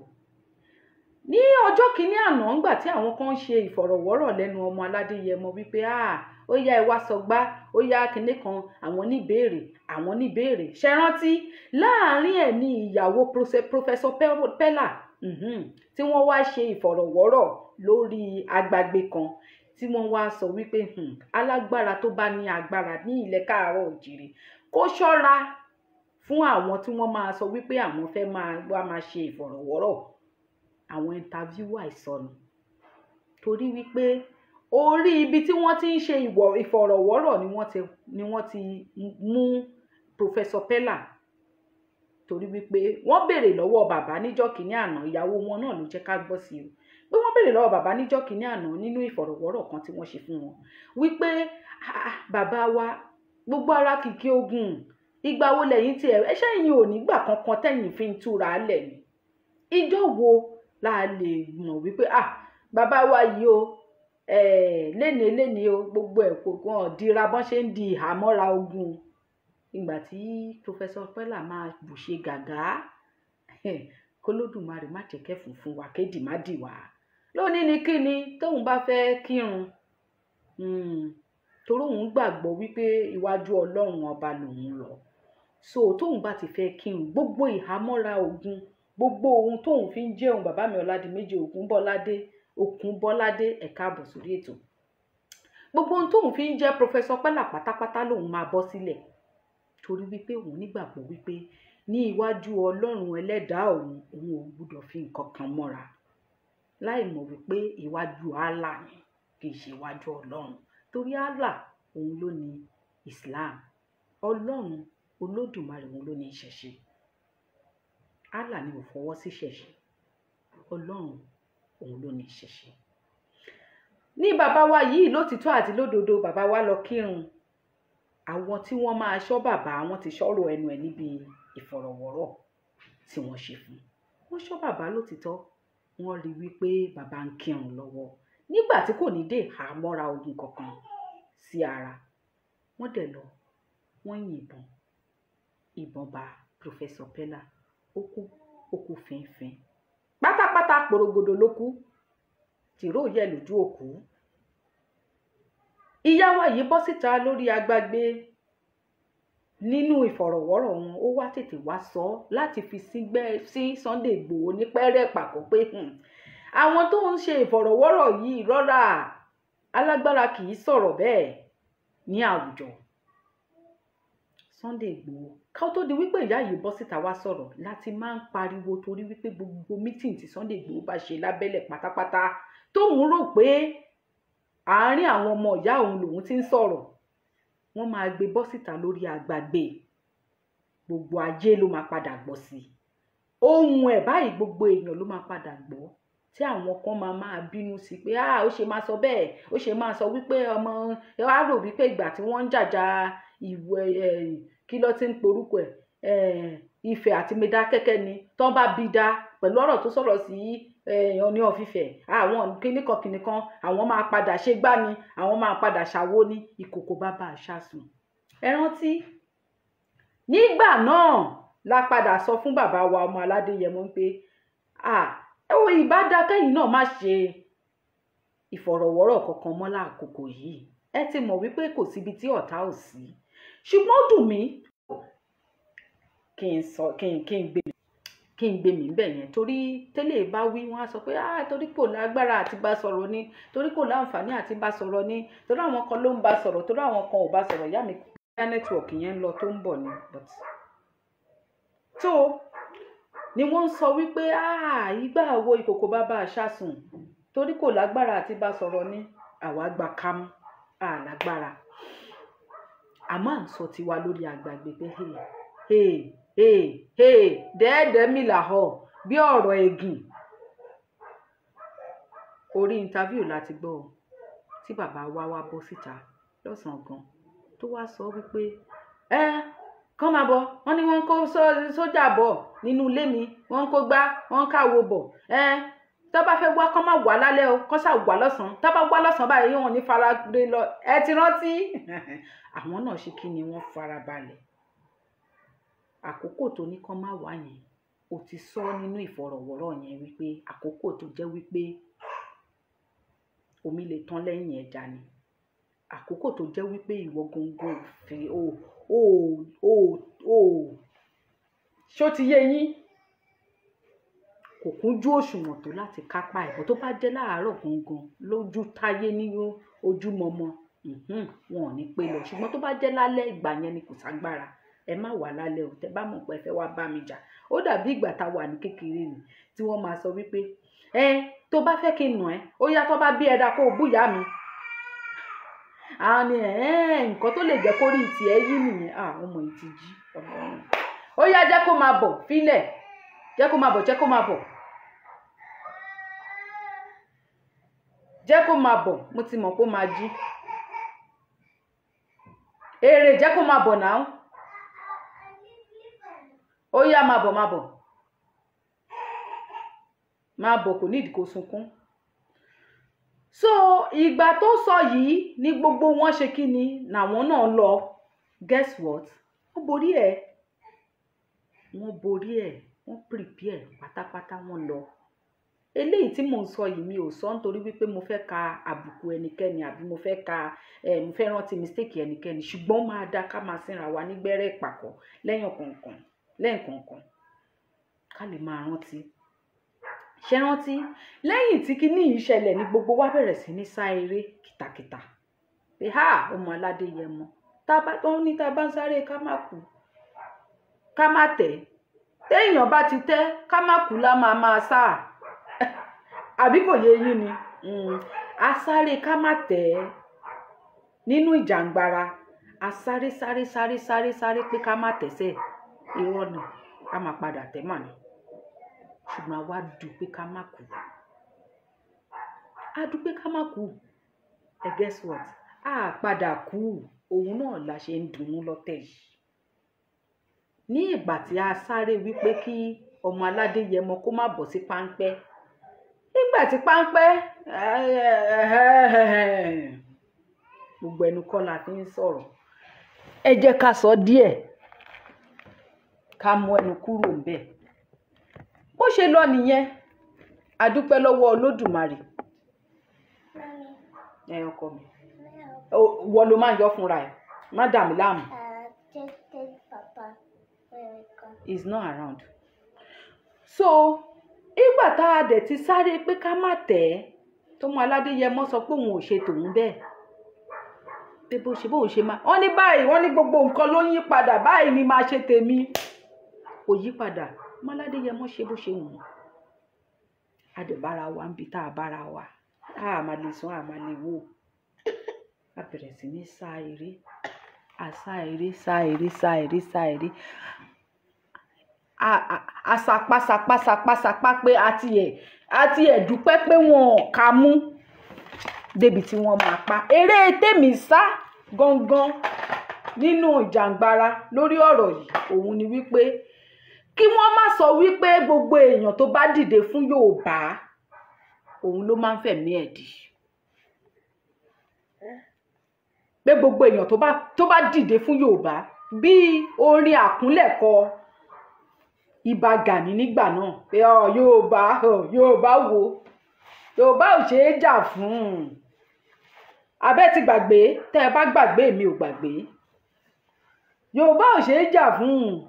Ní ọjọ́ kìíní àná, ńgbà tí àwọn kan ń ṣe ìfọ̀rọ̀wọ́rọ̀ lẹ́nu ọmọ Aládéyẹmọ wípé ó yá ẹ wá sọgbá, ó yá kinní kan, àwọn níbèrè, àwọn níbèrè. Ṣé rántí láàárín ẹ̀ ní ìyàwó Professor Pella tí wọ́n wá ṣe ìfọ̀rọ̀wọ́rọ̀ lórí agbágbé kan, tí wọ́n wá sọ wípé alágbára tó bá ní agbára ní ilẹ̀ káàárọ̀ òjìrì kó ṣọ́ra fún àwọn tí wọ́n máa sọ wípé àwọn fẹ́ máa wá máa ṣe ìfọ̀rọ̀wọ́rọ̀, àwọn interview àìsọnù. Torí wípé orí ibi tí wọ́n ti ń ṣe ìfọ̀rọ̀wọ́rọ̀ ni wọ́n ti mú Professor Pella. Torí wípé wọ́n béèrè lọ́wọ́ bàbá níjọ́ kìíní àná, ìyàwó wọn náà ló jẹ́ ká gbọ́ sí o, pé wọ́n béèrè lọ́wọ́ bàbá níjọ́ kìíní àná nínú ìfọ̀rọ̀wọ́rọ̀ kan tí wọ́n ṣe fún wọn wípé bàbá wa gbogbo ara kìkì ogun, ìgbà wo lẹ́yìn tí ẹ ṣẹ́yìn ò nígbà kankan tẹ́yìn fi ń túra lẹ̀ ni, ìjọ́ wo la lè mọ̀ wípé bàbá wa yìí o, léni léni o, gbogbo ẹ̀ kò kàn dira bọ́n ṣe ń di ìhámọ́ra ogun. Ìgbà tí Professor Pella máa bùṣe gàgá, k'Olódùmarè má jẹ́ kẹ́fùn fún wa, kédì má dì wá. Lónìí ni kíni tóun bá fẹ́ kírun, torí òun gbàgbọ́ wípé iwájú Ọlọ́run ọba lòun lọ. So tóun bá ti fẹ́ kírun, gbogbo ìhámọ́ra ogun, gbogbo ohun tóun fi ń jẹun, bàbá mi Ọládìméjì Ògúnbọ́ládé, Òkúnbọ́ládé, ẹ káàbọ̀ sórí ètò. Gbogbo ohun tóun fi ń jẹ́ Professor Pella pátápátá lòun máa bọ́ sílẹ̀. Torí wípé òun nígbàgbọ́ wípé ní iwájú Ọlọ́run ẹlẹ́dàá òun, òun ò gbọdọ̀ fi nǹkan kan mọ́ra. Láì mọ̀ wípé iwájú Allah ni, kì í ṣe iwájú Ọlọ́run. Torí Allah òun ló ní Islam, Ọlọ́run Olódùmarè òun ló ní ìṣẹ̀ṣe. Allah ni ò fọwọ́ sí ìṣẹ̀ṣe, Ọlọ́run òun ló ní ìṣẹ̀ṣe. Ní bàbá wa yìí lótìtọ́ àti lódodo, bàbá wa lọ kírun. Àwọn tí wọ́n máa ṣọ́ bàbá, wọ́n ti ṣọ́rọ̀ ẹnu ẹ̀ níbi ìfọ̀rọ̀wọ́rọ̀ tí wọ́n ṣe fún. Wọ́n ṣọ́ bàbá lótìtọ́, wọ́n rí wípé bàbá ń kírun lọ́wọ́ nígbà tí kò ní dé ìhámọ́ra ogun kankan sí ara. Wọ́n dẹ̀ lọ, wọ́n yìnbọn, ìbọn bá Professor Pella, ó kú, ó kú fínfín. Pátápátá porogodo ló kú, tìró yẹ lójú òkú. Ìyá wa yìí bọ́ síta lórí agbágbé nínú ìfọ̀rọ̀wọ́rọ̀ wọn, ó wá tètè wá sọ láti fi sí Sunday Igboho ní pẹ́rẹ́ pàkó pé àwọn tó ń ṣe ìfọ̀rọ̀wọ́rọ̀ yìí rọ́ra, alágbára kì í sọ̀rọ̀ bẹ́ẹ̀ ní àwùjọ. Sunday Igboho, ká tó di wípé ìyá yìí bọ́ síta wá sọ̀rọ̀ láti máa ń pariwo, torí wípé gbogbo mítìn tí Sunday Igboho bá ṣe lábẹ́lẹ̀ pátápátá, tóun rò pé àárín àwọn ọmọ ìyá òun lòun ti ń sọ̀rọ̀, wọ́n máa gbé bọ́ síta lórí àgbàgbé, gbogbo ayé ló máa padà gbọ́ sí i. Ohun ẹ̀ báyìí gbogbo èèyàn ló máa padà gbọ́, tí àwọn kan máa máa bínú sí pé ó ṣe máa sọ bẹ́ẹ̀, ó ṣe máa sọ wípé ọmọ á rò wípé ìgbà tí wọ́n ń jàjà ìwẹ̀ kí ló ti ń porúkọ ẹ̀, Ifẹ̀ àti Mọdákẹ́kẹ́ ni, tán bá bí da pẹ̀lú ọ̀rọ̀ tó sọ̀rọ̀ sí Ọọ̀ni of Ifẹ̀, àwọn kíníkan kíníkan, àwọn máa padà ṣe gbá ni, àwọn máa padà ṣàwo ní ìkòkò bàbá àṣàsùn. Ẹ rántí nígbà náà la padà sọ fún bàbá wa ọmọ Aládéyẹmọ pé ìbá dá kẹ́yìn náà má ṣe ìfọ̀rọ̀wọ́rọ̀ kankan mọ́ láàkókò yìí. Ẹ ti mọ̀ wípé kò síbi tí ọ̀tá ò sí, ṣùgbọ́n ó dùn mí kí n sọ kí n gbé mi bẹ̀ yẹn, torí tẹ́lẹ̀ bá wí wọ́n á sọ pé torí kò lágbára àti bá sọ̀rọ̀ ni, torí kò láǹfààní àti bá sọ̀rọ̀ ni, torí àwọn kan ló ń bá sọ̀rọ̀, torí àwọn kan ò bá sọ̀rọ̀. Ìyá mi bóyá nẹ́tíwọ̀kì yẹn ń lọ tó ń bọ̀ ni, but tó ni wọ́n ń sọ wípé ìgbà wo ìkòkò bàbá àṣàsùn, torí kò lágbára àti bá sọ̀rọ̀ ni, àwa gba kámú, lágbára. Àmọ́ à ń sọ tiwa lórí àgbàgbé pé hey hey hey dẹ́ẹ̀dẹ́ mi là họ bí ọ̀rọ̀ ẹ̀gìn. Orí interview láti gbọ́ ọ tí bàbá wa wá bọ́ síta lọ́sàn-án gan, tó wá sọ wípé kán máa bọ̀, wọ́n ní wọ́n ń kó sójà bọ̀ nínú ilé mi, wọ́n ń kó gbá, wọ́n ń káwo bọ̀, tó bá fẹ́ wá kán má wà lálẹ́ o, kán ṣáà wà lọ́sàn-án, tó bá wá lọ́sàn-án báyìí wọn ní fara re lọ. Ẹ ti rántí àwọn náà ṣe kí ni, wọ́n fara balẹ̀. Àkókò tó ní kán má wá yẹn, o ti sọ nínú ìfọ̀rọ̀wọ́rọ̀ yẹn wípé àkókò tó jẹ́ wípé omi lè tán lẹ́yìn ẹja ni, àkókò tó jẹ́ wípé ìwọ gangan fi o o o o ṣó ti yé yín, kò kúnjú òṣùwọ̀n tó láti kápá ẹ̀. Tó bá jẹ́ láàárọ̀ gangan lójú táyé ní ojúmọmọ, wọn ò ní pé lọ, ṣùgbọ́n tó bá jẹ́ lálẹ́ ìgbà yẹn ni kò ságbára. Ẹ má wà lálẹ́ o, tẹ bá mọ̀ pé ẹ fẹ́ wá bá mi jà. Ó dàbí ìgbà tá a wà ní kékeré ni tí wọ́n máa sọ wípé tó bá fẹ́ kí n nà ẹ́, ó yá tó bá bí ẹ̀dá kó o búyà mi. Àwọn ni nǹkan tó lè jẹ́ kó rí ìtì ẹ yí nìyẹn. Ọmọ yìí ti jí, ó yá jẹ́ kó máa bọ̀, fílẹ̀, jẹ́ kó máa bọ̀, jẹ́ kó máa bọ̀, jẹ́ kó máa bọ̀, mo ti mọ̀ kó máa jí. Èrè jẹ́ kó máa bọ̀ náà, ó yá máa bọ̀, máa bọ̀, máa bọ̀, kò ní ìdí kó sunkún. So ìgbà tó sọ yìí ní gbogbo wọn ṣe kí ni làwọn náà lọ. Guess what, wọ́n borí ẹ̀, wọ́n borí ẹ̀, wọ́n prepare pátápátá, wọ́n lọ. Eléyìí tí mò ń sọ yìí mi ò sọ nítorí wípé mo fẹ́ ka àbùkù ẹnikẹ́ni àbí mo fẹ́ ka mo fẹ́ rántí mistake ẹnikẹ́ni, ṣùgbọ́n máa dá ká máa sínra wa nígbẹ́rẹ́ ìpàkọ́ lẹ́yìn kọ̀ọ̀kan lẹ́ẹ̀kọ̀ọ̀kan ká lè máa rántí. Ṣé rántí lẹ́yìn tí kinní yìí ṣẹlẹ̀ ní gbogbo wa bẹ̀rẹ̀ sí ní sá eré kìtàkìtà pé ha ọmọ Aládéyẹmọ tá a bá ń sáré ká má kú, ká má tẹ̀, téèyàn bá ti tẹ́ ká má kú lá máa máa sá, àbí kò yé yín ni? A sáré ká má tẹ̀ nínú ìjàngbara, a sáré sáré sáré sáré sáré pé ká má tẹ̀sẹ̀, irọ́ ni, a máa padà tẹ̀ mà ní. Ṣùgbọ́n àwa dúpẹ́ ká má kú, a dúpẹ́ ká má kú. Ẹ guess what, a padà kú, òun náà la ṣe ń dunnú lọ́tẹ̀ yìí. Ní ìgbà tí a sáré wípé kí ọmọ Aládéyẹmọ kó má bọ̀ sí páńpẹ́, nígbà tí páńpẹ́ gbogbo ẹnu kọ́ la fi ń sọ̀rọ̀, ẹ jẹ́ ká sọ díẹ̀ ká mú ẹnu kúrò ńbẹ̀. Bó ṣe lọ nìyẹn, a dúpẹ́ lọ́wọ́ Olódùmarè. Ẹ ọkọ mi. Wọ́n ló máa ń yọ fúnra ẹ̀, má dà mí láàmú. Papa, is not around. So ìgbà tá a dẹ̀ ti sáré pé ká má tẹ̀ ẹ́, tọmọ Aládéyẹmọ sọ pé òun ò ṣe tòun bẹ́ẹ̀, pé bó ṣe bóun ṣe máa wọ́n ní báyìí, wọ́n ní gbogbo nǹkan ló ń yí padà báyìí ni máa ṣe tèmi, kò yí padà. Ọmọ Aládéyẹmọ ṣe bó ṣe wù ú, a dẹ̀ bára wa níbi tá a bára wa, a máa lè sùn, a máa lè wò, a bẹ̀rẹ̀ sí ní sá eré, a sá eré, sá eré, sá eré, sá eré, a sapá sapá sapá sapá pé a ti ẹ̀ dúpẹ́ pé wọn ò ká mú débi tí wọ́n máa pa. Eré tèmi sá gangan nínú ìjàngbara lórí ọ̀rọ̀ yìí òun ni wípé kí wọ́n má sọ wípé gbogbo èèyàn tó bá dìde fún Yorùbá òun ló máa ń fẹ̀mí ẹ̀ dì, pé gbogbo èèyàn tó bá dìde fún Yorùbá bíi orin àkúnlẹ̀kọ Ìbà Gani nígbà náà pé Yorùbá, Yorùbá wo, Yorùbá ò ṣeé jà fún. Abẹ́ ti gbàgbé, tẹ́ ẹ bá gbàgbé mi ò gbàgbé. Yorùbá ò ṣeé jà fún.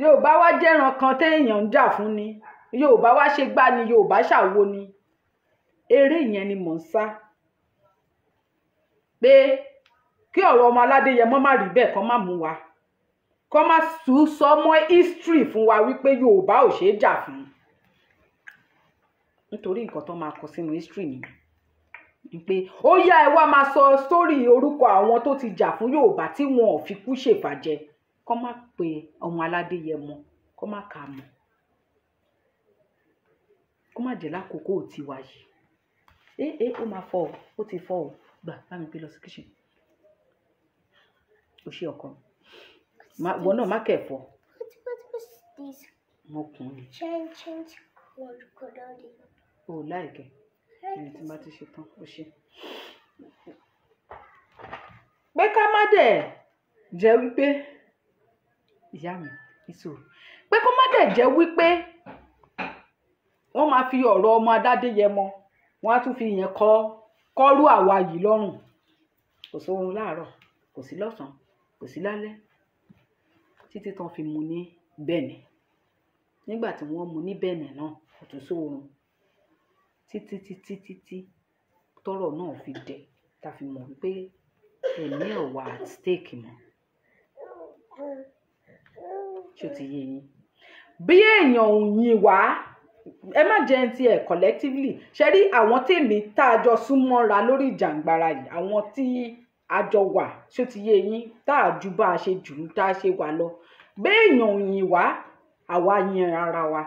Yorùbá wá jẹ́ran kan téèyàn ń jà fún ni. Yorùbá wá ṣe gbá ni, Yorùbá ṣàwo ni. Eré yẹn ni mò ń sá pé kí ọ̀rọ̀ ọmọ Aládéyẹmọ má rí bẹ́ẹ̀, kán má mú wa, kán má sọ mọ́ history fún wa wípé Yorùbá ò ṣeé jà fún, nítorí nǹkan tó máa kọ sínú history nìyẹn pé ó yá ẹ wá máa sọ sórí orúkọ àwọn tó ti jà fún Yorùbá tí wọn ò fi kú ṣèfàjẹ, kán má pe ọmọ Aládéyẹmọ, kán má kà á mọ́, kó má jẹ́ lákòókò tiwa yìí. Ó máa fọ́ ọ, ó ti fọ́ ọ, gbà bá mi gbé lọ sí kitchen. O ṣe ọkọ mi, wọn náà má kẹfọ. Mo kùn ní. Change color. O láìkẹ ẹni tí bá ti ṣe tán, ó ṣe. Pé ká má dẹ̀ jẹ́ wípé ìyá mi ìṣòro, pé kó má dẹ̀ jẹ́ wípé wọ́n máa fi ọ̀rọ̀ ọmọ Aládéyẹmọ, wọ́n á tún fi yẹn kọ́rú àwa yìí lọ́rùn. Kò sóorun láàárọ̀, kò sí lọ́sàn-án, kò sí lálẹ́, títí tán fi mú ní Bẹ̀nẹ̀. Nígbà tí wọ́n mú ní Bẹ̀nẹ̀ náà, kò tún sóorun títí títí títí tọ́rọ̀ náà fi dẹ̀, tá fi mọ̀ wípé ẹ̀mí ẹ̀ wà at stake mọ́. Ṣé o ti yé yín? Bí èèyàn ò yìn wá, ẹ má jẹ́ ti ẹ̀ collectively ṣe rí àwọn tèmi tá a jọ súnmọ́ra lórí ìjàngbara yìí, àwọn tí a jọ wà, ṣé o ti yé yín, tá a ju bá a ṣe jù tá a ṣe wà lọ. Bí èèyàn ò yìn wá, àwa yin ara wa.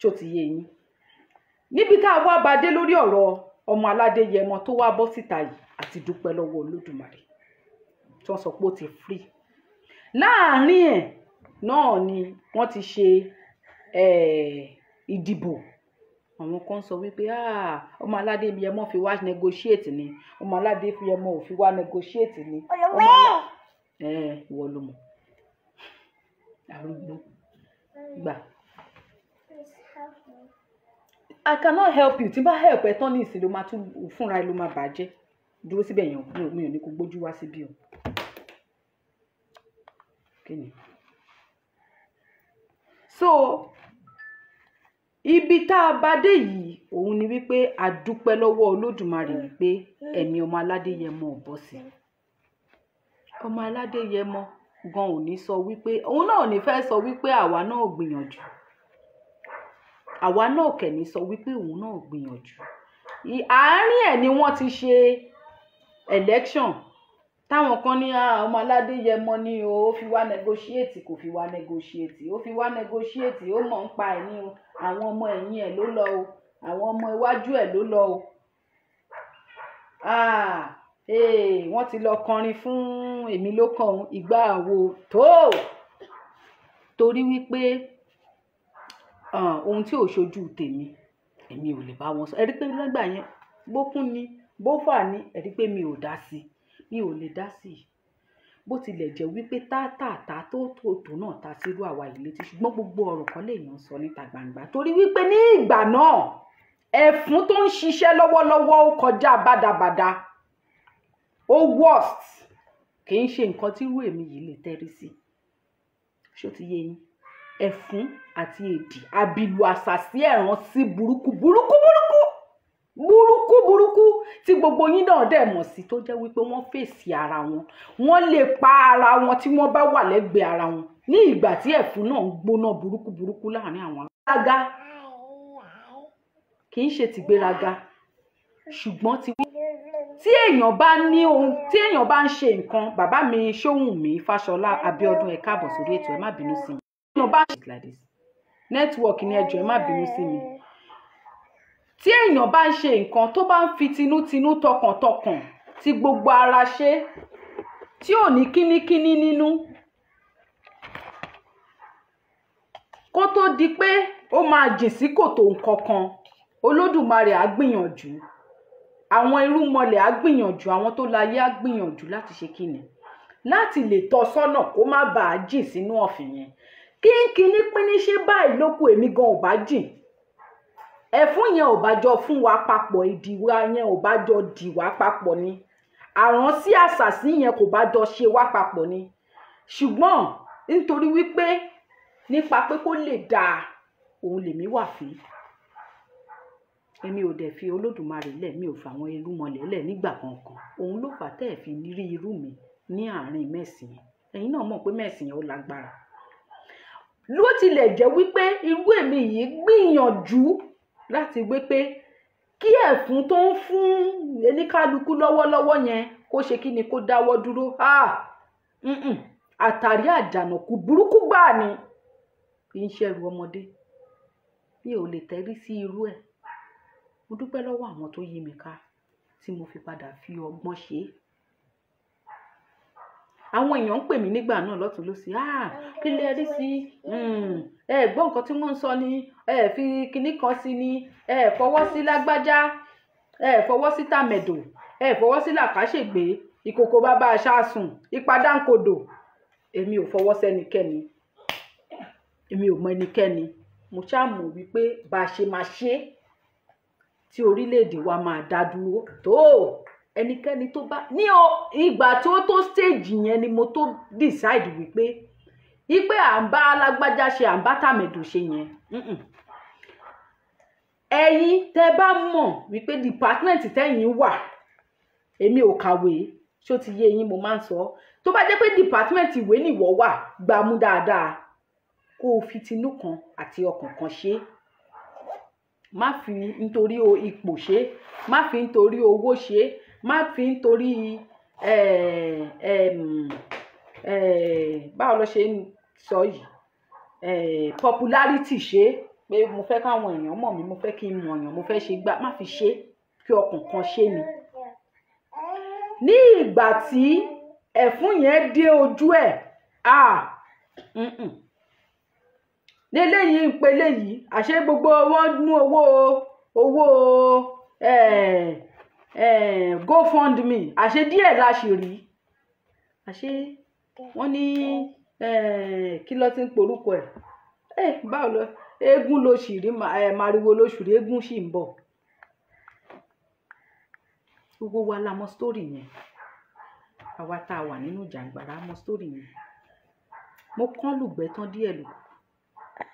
Ṣé o ti yé yín? Níbi tá a wá bá dé lórí ọ̀rọ̀ ọmọ Aládéyẹmọ tó wá bọ́ síta yìí, àti dúpẹ́ lọ́wọ́ Olódùmarè tí wọ́n sọ pé ó ti free. Láàárín ẹ̀ náà ni wọ́n ti ṣe ìdìbò. Àwọn kan sọ wípé ọmọ Aládéyẹmọ fi wá negotiate ni, ọmọ Aládéyẹmọ ò fi wá negotiate ni. Ìwọ ló mọ̀, arúgbó gbà. I cannot help you. Tí bá help ẹ tán ní ìsìn ló máa tún fúnra ẹ ló máa bàjẹ́. Dúró síbẹ̀ yẹn, mi ò ní kó gbójú wá síbí o. Kí ni? So ibi tá a bá dé yìí òun ni wípé a dúpẹ́ lọ́wọ́ Olódùmarè wípé ẹ̀mí ọmọ Aládéyẹmọ ò bọ́ sí. Ọmọ Aládéyẹmọ gan ò ní sọ wípé òun náà ò ní fẹ́ sọ wípé àwa náà gbìyànjú, àwa náà kẹ̀ ní sọ wípé òun náà gbìyànjú. Àárín ẹ̀ ni wọ́n ti ṣe election táwọn kan ní ọmọ Aládéyẹmọ ni o, ó fi wá negotiate, kò fi wá negotiate, ó fi wá negotiate, ó mọ̀ ń pa ẹ̀ ní o, àwọn ọmọ ẹ̀yìn ẹ̀ ló lọ o, àwọn ọmọ iwájú ẹ̀ ló lọ o. Wọ́n ti lọ kọrin fún èmi ló kàn òun ìgbà wo tó, torí wípé ohun tí ò ṣojú tèmi èmi ò lè bá wọn sọ. Ẹ rí pé nígbà yẹn bókún ni bófà ni, ẹ rí pé mi ò dá sí, mi ò lè dá sí i. Bó tilẹ̀ jẹ́ wípé tátàtà tó tòótọ́ náà ta sírú àwa yìí létí, ṣùgbọ́n gbogbo ọ̀rọ̀ kan lèèyàn sọ níta gbangba, torí wípé ní ìgbà náà ẹ̀fún tó ń ṣiṣẹ́ lọ́wọ́lọ́wọ́ ó kọjá bàdàbàdà. Ó worst. Kì í ṣe nǹkan tí irú èmi yìí lè tẹ́rí sí. Ṣó ti yé yín? Ẹ̀fún àti èdì, àbìlù àṣàsí ẹ̀ràn sí burúkú burúkú burúkú burúkú burúkú tí gbogbo yín náà dẹ̀ mọ̀ sí, tó jẹ́ wípé wọ́n fèsì ara wọn, wọ́n lè pa ara wọn tí wọ́n bá wà lẹ́gbẹ̀ẹ́ ara wọn ní ìgbà tí ẹ̀fún náà ń gbóná burúkú burúkú láàrin àwọn. Gbéraga kì í ṣe tìgbéraga, ṣùgbọ́n tí èèyàn bá ní ohun, tí èèyàn bá ń ṣe nǹkan. Bàbá mi Ṣóhùnmí Fáṣọlá Abíọ́dún, ẹ káàbọ̀ sórí ètò, ẹ má bínú sí mi. Èèyàn bá like this network ni, ẹ jọ̀ọ́ ẹ má bínú sí mi. Tí èèyàn bá ń ṣe nǹkan, tó bá ń fi tinútinú, tọkàntọkàn, tí gbogbo ara ṣe, tí ò ní kínníkínní nínú, kó tó di pé ó máa jìn sí kòtò nǹkan kan, Olódùmarè á gbìyànjú, àwọn irúnmọlẹ̀ á gbìyànjú, àwọn tó láyé á gbìyànjú láti ṣe kíni, láti lè tọ́ sọ́nà kó má bàa jìn sínú ọ̀fìn yẹn. Kínkínní píníṣé báyìí ló kù, èmi gan ò bá jìn. Ẹ̀fún yẹn ò bá jọ fún wa papọ̀, ìdìwà yẹn ò bá jọ dì wá papọ̀ ni, àrùn sí àṣàsí yẹn kò bá jọ ṣe wá papọ̀ ni. Ṣùgbọ́n nítorí wípé nípa pé kó lè dáa òun lèmi wà fún, èmi ò dẹ̀ fi Olódùmarè lẹ̀, mi ò fà àwọn irúnmọlẹ̀ lẹ̀ nígbà kankan. Òun ló fà tẹ́ ẹ̀ fi rí irú mi ní àárín mẹ́sì yẹn. Ẹ̀yin náà mọ̀ pé mẹ́sì yẹn ó lágbára. Ló tilẹ̀ jẹ́ wípé irú èmi yìí gbìyànjú láti gbé pé kí ẹ̀fún tó ń fún oníkálukú lọ́wọ́lọ́wọ́ yẹn kó ṣe kí ni, kó dáwọ́ dúró. Àtàrí àjànàkú burúkú gbáà ni, kì í ṣẹrù ọmọdé. Mi ò lè tẹ́rí sí irú ẹ̀. Mo dúpẹ́ lọ́wọ́ àwọn tó yí mi ká tí mo fi padà fi ọgbọ́n ṣe é. Àwọn èèyàn ń pè mí nígbà náà lọ́tún lósì, kí lẹ rí sí ẹ, gbọ́ nǹkan tí wọ́n ń sọ ni, ẹ fi kinní kan sí ni, ẹ fọwọ́ sí lágbájá, ẹ fọwọ́ sí tàmẹ̀dò, ẹ fọwọ́ sí làkàṣègbè, ìkòkò bàbá aṣáàsùn, ìpadànkodò. Èmi ò fọwọ́ sẹ́nikẹ́ni, èmi ò mọ ẹnikẹ́ni. Mo ṣáà mọ̀ wípé bá a ṣe máa ṣe tí orílẹ̀-èdè wa máa dá dúró tó, ẹnikẹ́ni tó bá ní o ìgbà tó tó stage yẹn ni mo tó decide wípé ipe à ń bá alágbájá ṣe, à ń bá tàmẹ̀dò ṣe yẹn. Ẹ̀yin tẹ́ bá mọ̀ wípé department tẹ́yin wà, èmi ò kàwé, ṣó ti yé yín? Mo máa ń sọ, tó bá jẹ́ pé department ìwé nìwọ wà, gbámú dáadáa, kó o fi tinú kan àti ọkàn kan ṣe. Má fi nítorí ipò ṣe, má fi nítorí owó ṣe, má fi nítorí báwo ló ṣe ń sọ yìí, popularity ṣe, pé mo fẹ́ káwọn èèyàn mọ̀ mí, mo fẹ́ kí n mọ̀ èèyàn, mo fẹ́ ṣe gbá. Má fi ṣe, kí ọkàn kan ṣe ni. Ní ìgbà tí ẹ̀fún yẹn dé ojú ẹ̀, léléyìí ń pe léyìí, àṣé gbogbo wọn mú owó GoFundMe, àṣé díẹ̀ la ṣì rí. Àṣé wọ́n ní kí ló ti ń porúkọ ẹ̀, báwo lọ, eégún ló ṣì rí, màrìwò ló ṣì rí, eégún sì ń bọ̀. Gbogbo wa la mọ̀ story yẹn, àwa tá a wà nínú jàǹgbàrà mọ̀ story yẹn. Mo kán lùgbẹ́ tán díẹ̀ lù,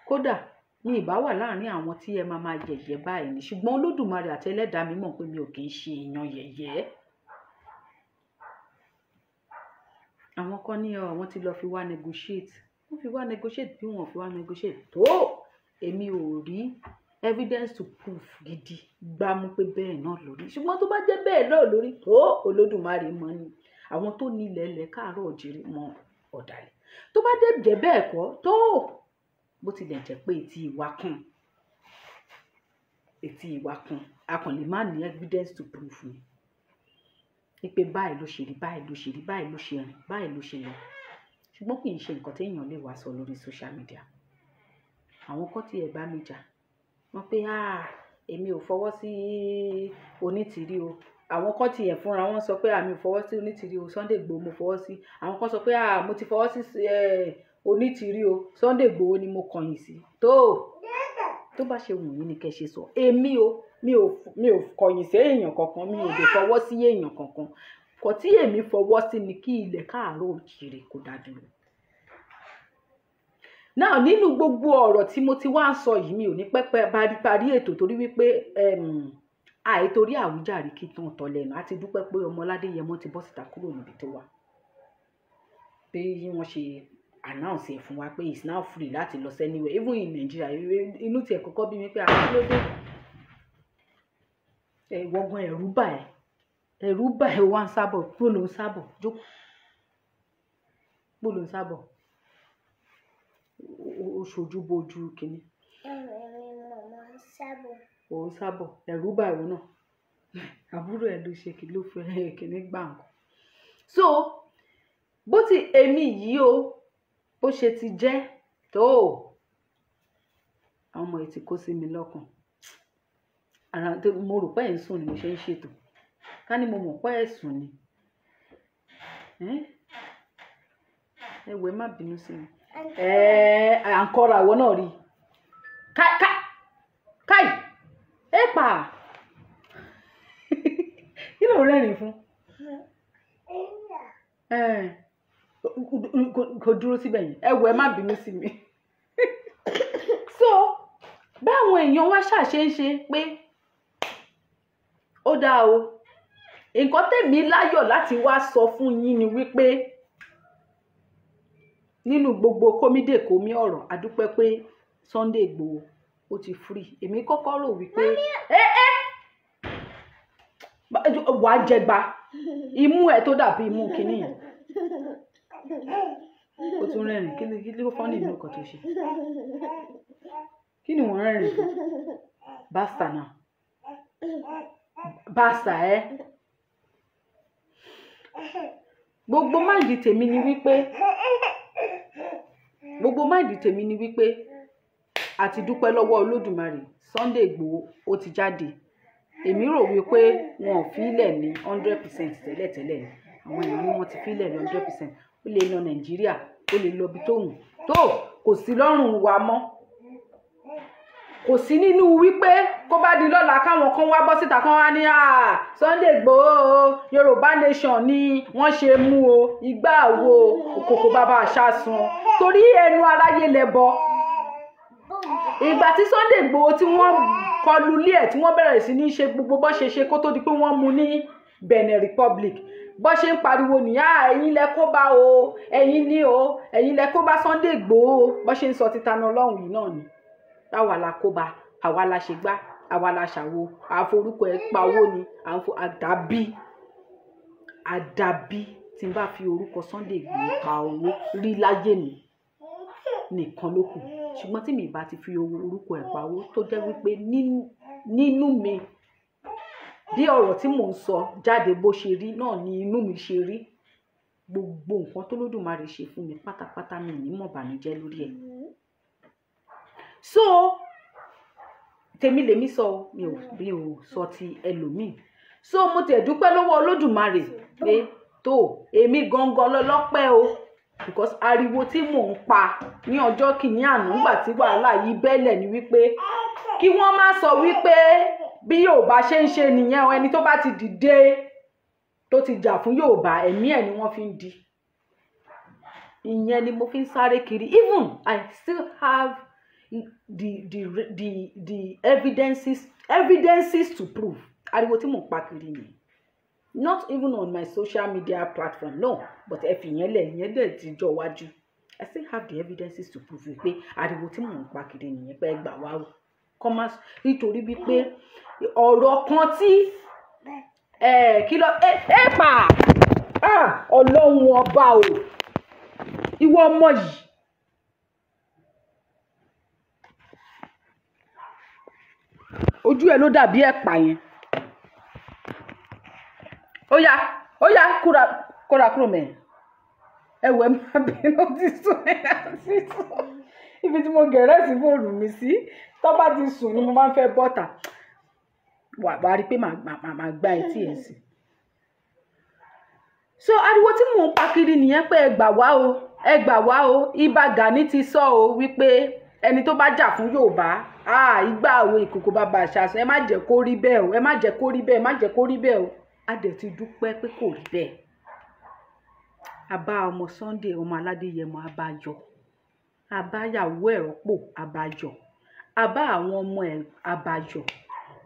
kódà mi ìbá wà láàrin àwọn tí ẹ máa máa yẹ̀yẹ́ báyìí ni, ṣùgbọ́n Olódùmarè àti ẹlẹ́dàá mi mọ̀ pé mi ò kì í ṣe èèyàn yẹ̀yẹ́. Àwọn kan ní àwọn ti lọ fi wá negotiate, wọ́n fi wá negotiate bí wọ́n fi wá negotiate tó, èmi ò rí evidence to proof gidi gbámú pé bẹ́ẹ̀ náà lórí. Ṣùgbọ́n tó bá jẹ́ bẹ́ẹ̀ náà lórí tó, Olódùmarè mọ̀ ni, àwọn tó ní ilẹ̀ ilẹ̀ káàárọ̀ òjìrì mọ ọ̀dàlẹ̀. Tó bá dé jẹ́ bẹ́ẹ̀ kọ́ tó, bó tilẹ̀ jẹ́ pé etí ìwà kún, etí ìwà kún, a kàn lè má ní evidence to proof ni pé báyìí ló ṣe rí, báyìí ló ṣe rí, báyìí ló ṣe rìn, báyìí ló ṣe lọ. Ṣùgbọ́n kì í ṣe nǹkan téèyàn lè wá sọ lórí social media. Àwọn kan tí ẹ bá mi jà, wọ́n pé èmi ò fọwọ́ sí Onítìrí o. Àwọn kan tí ẹ fúnra wọn sọ pé àmì ò fọwọ́ sí Onítìrí o, Sunday Igboho mo fọwọ́ sí. Àwọn kan sọ pé mo ti fọwọ́ sí Onítìrí o, Sunday Igboho ni mo kọ̀yìn sí. Tó bá ṣe wù yín ni kẹ́ ṣe sọ. Èmi o, mi ò kọ̀yìn sí èèyàn kankan, mi ò lè fọwọ́ sí èèyàn kankan. Kò tí èmi fọwọ́ sí ni kí ilẹ̀ káàárọ̀ òjìrè kó dá dúró. Náà nínú gbogbo ọ̀rọ̀ tí mo ti wá ń sọ yìí, mi ò ní pẹ́pẹ́ parí ètò torí wípé àìtorí àwíjàre kí tán tọ́ lẹ́nu. A ti dúpẹ́ pé ọmọ Ládéyẹmọ ti bọ́ síta kúrò níbi tó wà, pé wọ́n ṣe announce ẹ̀ fún wa pé it's now free láti lọ anywhere, even in Nigeria. Inú tiẹ̀ kọ́kọ́ bí mi pé àkílódé ẹ̀wọ̀gan, ẹ̀rú bà ẹ́, ẹ̀rú bà ẹ́, wá ń sábọ̀ kúrò, ló ń sábọ̀ jókòó, kúrò ló ń sábọ̀, ó ṣojú bójú kínní. Ò ń sábọ̀, ẹ̀rú bà ìwọ náà, àbúrò ẹ̀ ló ṣe kí ló fẹ́ kínní gbà nǹkan. So bó ti èmi yìí o, bó ṣe ti jẹ́ tó, àwọn ọmọ yìí ti kó sí mi lọ́kàn ara tó. Mo rò pé ẹ̀ ń sùn ni mo ṣe ń ṣètò. Ká ní mo mọ̀ pé ẹ̀ sùn ni, ẹ wò, ẹ má bínú sí mi. Ẹ à ń kọ́ra, ìwọ náà rí káì káì ẹ pa. Kí ló ń rẹ́rìn fún? Kò dúró síbẹ̀ yẹn. Ẹ wò, ẹ má bínú sí mi. So báwọn èèyàn wá ṣàṣe ń ṣe pé ó dáa o, nǹkan tèmi láyọ̀ láti wá sọ fún yín ni wípé nínú gbogbo kómídèkómí ọ̀rọ̀, a dúpẹ́ pé Sunday Igboho ó ti free. Èmi kọ́kọ́ rò wípé ẹ ẹ wàá jẹgba imú ẹ tó dàbí imú kínní yẹn. Ó tún rẹ́rìn. Kí ló fọ́ ní ìlú nǹkan tó ṣe? Kí ni wọ́n rẹ́rìn fún? Basta náà, basta. Ẹ gbogbo mind tèmi ni wípé, gbogbo mind tèmi ni wípé a ti dúpẹ́ lọ́wọ́ Olódùmarè, Sunday Igboho ó ti jáde. Èmi rò wípé wọn ò fílẹ̀ ní 100% tẹ́lẹ̀tẹ́lẹ̀ ni. Àwọn èèyàn ní wọ́n ti fílẹ̀ ní 100%, ó lè lọ Nàìjíríà, ó lè lọ ibi tó wù tó, kò sí lọ́rùn wa mọ́, kò sí nínú wípé kó bá di lọ́la káwọn kan wá bọ́ síta kan wá ní Sunday Igboho, Yorùbá nation ni wọ́n ṣe mú o, ìgbà wo òkòkò bàbá àṣàsùn, torí ẹnu aráyé lẹ́bọ. Ìgbà tí Sunday Igboho tí wọ́n kọlu ilé ẹ̀, tí wọ́n bẹ̀rẹ̀ sí ní ṣe gbogbo bó ṣe ṣe kó tó di pé wọ́n mú ní Benin Republic, bó ṣe ń pariwo nìyá, "Ẹ̀yin lẹ kó bá o, ẹ̀yin ní o, ẹ̀yin lẹ kó bá Sunday Igboho." Bó ṣe ń sọ títa náà lọ́hùn yìí náà ni táwa la kó bá, àwa la ṣe gbá, àwa la ṣàwo, àforúkọ ẹ̀ pawó ni àdàbí àdàbí tí n bá fi orúkọ Sunday Igboho pa owó rí láyé mi nìkan ló kù. Ṣùgbọ́n tí mi bá ti fi orúkọ ẹ̀ pawó, tó jẹ́ wípé nínú mi, bí ọ̀rọ̀ tí mò ń sọ jáde bó ṣe rí náà ni inú mi ṣe rí, gbogbo nǹkan tó lódùmarè ṣe fún mi pátápátá, mi ní mọ̀ bànújẹ́ lórí ẹ̀. So tèmi lèmi sọ, mi ò sọ ti ẹlòmíì. So mo tẹ̀ dúpẹ́ lọ́wọ́ Olódùmarè pé tó èmi gangan lọ́lọ́pẹ́ o, because ariwo tí mò ń pa ní ọjọ́ kìíní àná nígbà tí wàhálà yìí bẹ́lẹ̀ ni wípé kí wọ́n má sọ wípé bí Yorùbá ṣe ń ṣe nìyẹn o. Ẹni tó bá ti dìde tó ti jà fún Yorùbá, ẹ̀mí ẹ̀ ni wọ́n fi ń di. Ìyẹn ni mo fi ń sáré kiri. Even I still have the evidences to prove ariwo tí mò ń pa kiri nìyẹn, not even on my social media platform, no, but ẹ fi yẹn lẹ̀, ìyẹn dẹ̀ ti jọ wájú. I still have the evidences to prove wípé ariwo tí mò ń pa kiri nìyẹn pé ẹ gbà wá o, kọ́ má nítorí wípé ọ̀rọ̀ kan tí kí lọ ẹ pa. Ọlọ́run ọba o, ìwọ ọmọ yìí, ojú ẹ ló dàbí ẹ̀pà yẹn. Ó yá, ó yá, kúra kóra kúrò mẹ́rin. Ẹ wẹ̀, má bínú, ti sùn, ẹ ti sùn. Ibi tí mo gẹ̀rẹ́ sí fóònù mi sí, tó bá ti sùn ni mo máa ń fẹ́ bọ́tà wà wá rí pé màá gbá etí ẹ̀ sí. So ariwo tí mò ń pa kiri nìyẹn pé ẹ gbà wá o, ẹ gbà wá o. Ìbà Gani ti sọ o wípé ẹni tó bá jà fún Yorùbá, ìgbà wo ìkòkò bàbá àṣàsùn. Ẹ má jẹ́ kó rí bẹ́ẹ̀ o, ẹ má jẹ́ kó rí bẹ́ẹ̀, ẹ má jẹ́ kó rí bẹ́ẹ̀ o. A dẹ̀ ti dúpẹ́ pé kò rí bẹ́ẹ̀. A bá ọmọ Sunday ọmọ Aládéyẹmọ, a bá yọ̀, a bá yàwó ẹ̀ rọ́pò, a bá yọ̀, a bá àwọn ọmọ ẹ̀, a bá yọ̀,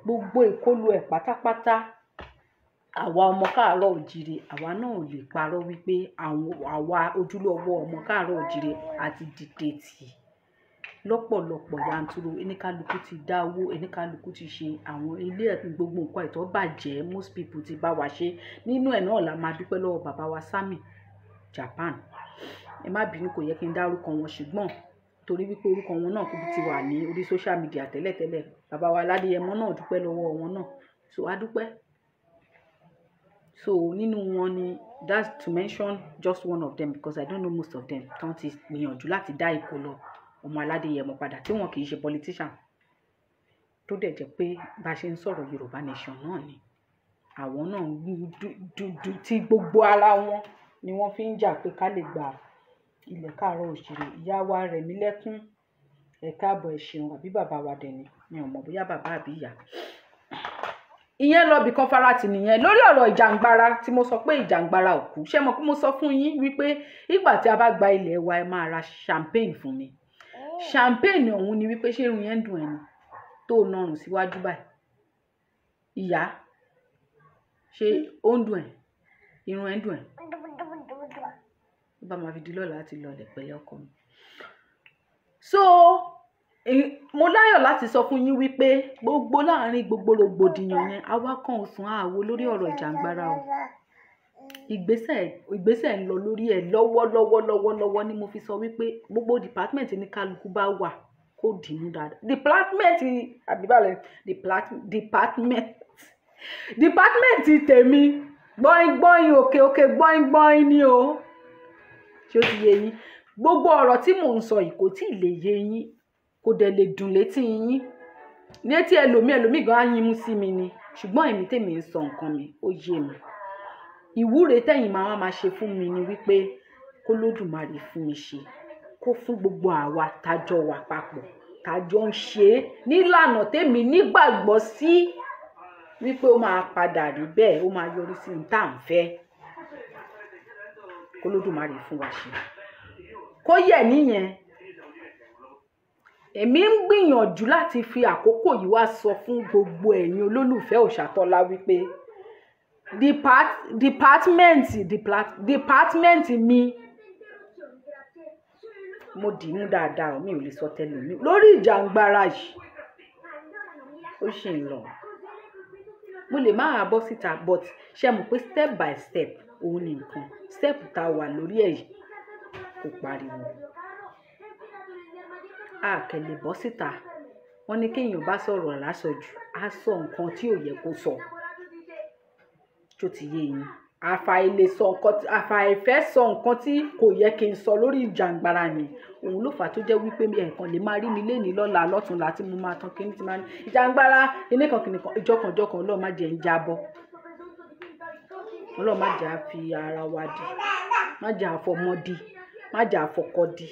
gbogbo ìkọlù ẹ̀ pátápátá. Àwa ọmọ káàárọ̀ òjìrè, àwa náà ò lè parọ́ wípé àwọn àwa ojúlówó ọmọ káàárọ̀ òjìrè àti dìde tì í lọ́pọ̀lọpọ̀ yanturu. Oníkálukú ti dáwó, oníkálukú ti ṣe àwọn ilé ẹ̀, gbogbo nǹkan ẹ̀tọ́ bàjẹ́, most people ti bá wa ṣe. Nínú ẹ̀ náà la máa dúpẹ́ lọ́wọ́ bàbá wa Sami Japan. Ẹ má bínú, kò yẹ kí n dárúkọ wọn, ṣùgbọ́n torí wípé orúkọ wọn náà kúkú ti wà ní orí social media tẹ́lẹ̀tẹ́lẹ̀. Bàbá wa Aládéyẹmọ náà, dúpẹ́ lọ́wọ́ wọn náà. So a dúpẹ́. So nínú wọn ni, that's to mention just one of them because I don't know most of them, tán ti gbìyànjú láti dá ìkólọ ọmọ Aládéyẹmọ padà, tí wọn kì í ṣe politician, tó dẹ̀ jẹ́ pé bá a ṣe ń sọ̀rọ̀ Yorùbá nation náà ni àwọn náà ń dúdú, tí gbogbo ara wọn ni wọ́n fi ń jà pé ká lè gba ilẹ̀ káàárọ̀ òjìrè. Ìyá wa Rẹ̀mílẹ́kún, ẹ káàbọ̀, ẹ ṣeun. Àbí bàbá wa dẹ̀ ni, mi ò mọ̀ bóyá bàbá àbí ìyá. Ìyẹn lọ bìkan farati nìyẹn. Lórí ọ̀rọ̀ ìjàngbara tí mo sọ pé ìjàngbara ò kú, ṣé mo kí mo sọ fún yín wípé ìgbà tí a bá gba ilẹ̀ wa, ẹ máa ra champagne fún mi. Champagne ọ̀hún ni wípé, ṣé irun yẹn ń dùn ẹni tó nọrùn síwájú báyìí? Ìyá, ṣé ó ń dùn ẹ́? Irun ẹ̀ ń dùn ẹ́? Ó bá máa fi di lọ́la láti lọlẹ̀ pẹ̀lẹ́ ọkọ mi. So mo láyọ̀ láti sọ fún yín wípé gbogbo láàrin gbogbo rògbòdìyàn yẹn, àwa kan ò sùn àwo lórí ọ̀rọ̀ ìjàngbara o. Ìgbésẹ̀ ń lọ lórí ẹ̀ lọ́wọ́lọ́wọ́ lọ́wọ́lọ́wọ́ ni mo fi sọ wípé gbogbo department ní kálukú bá wà kó dìímú dáadáa. Department àbíbálẹ̀, department tèmi, gbọ́in gbọ́in, òkè òkè, gbọ́in gbọ́in ni o. Ṣé ó ti yé yín? Gbogbo ọ̀rọ̀ tí mò ń sọ yìí kò tí ì lè yé yín, kò dẹ̀ lè dùn létí yín, létí ẹlòmíì. Ẹlòmíì gan á yín mú sí mi ni, ṣùgbọ́n èmi tèmi ń sọ nǹkan mi, ó yé mi. Ìwúre tẹ́yìn máa wá máa ṣe fún mi ni wípé kó lódùmarè fún mi ṣe, kó fún gbogbo àwa tájọ wà papọ̀, tájọ ń ṣe é nílànà tèmi nígbàgbọ́ sí wípé ó máa padà rí bẹ́ẹ̀, ó máa yọrí sí ní tá à ń fẹ́. Kó lódùmarè fún wa ṣe, kó yẹ níyẹn. Èmi ń gbìyànjú láti fi àkókò yìí wá sọ fún gbogbo ẹ̀yin olólùfẹ́ Òòṣàtọ́lá wípé department mi, mo dì í mú dáadáa o. Mi ò lè sọ tẹ́lẹ̀ mi lórí ìjàngbara yìí, ó sì ń lọ. Mo lè máa bọ́ síta, but ṣe mọ̀ pé step by step òun ni nǹkan. Step tá a wà lórí ẹ̀ yìí kò pariwo, a kẹ̀ lè bọ́ síta. Wọ́n ní kéèyàn bá sọ̀rọ̀ lásọjù, á sọ nǹkan tí ò yẹ kó sọ. Tó ti yé yín? Àfàìfẹ́ sọ nǹkan tí kò yẹ kí n sọ lórí ìjàngbara yẹn, òun ló fà á tó jẹ́ wípé ẹ̀ẹ̀kan lè máa rí mi lénìí, lọ́la, lọ́túnla, tí mo máa tán kíní tí máa ní ìjàngbara kíní kan kíní kan ìjọkànjọkàn. Ọlọ́run má jẹ́ ń jábọ́, Ọlọ́run má jẹ́ á fi ara wa di, má jẹ́ àfọmọ́ di, má jẹ́ àfọkọ di,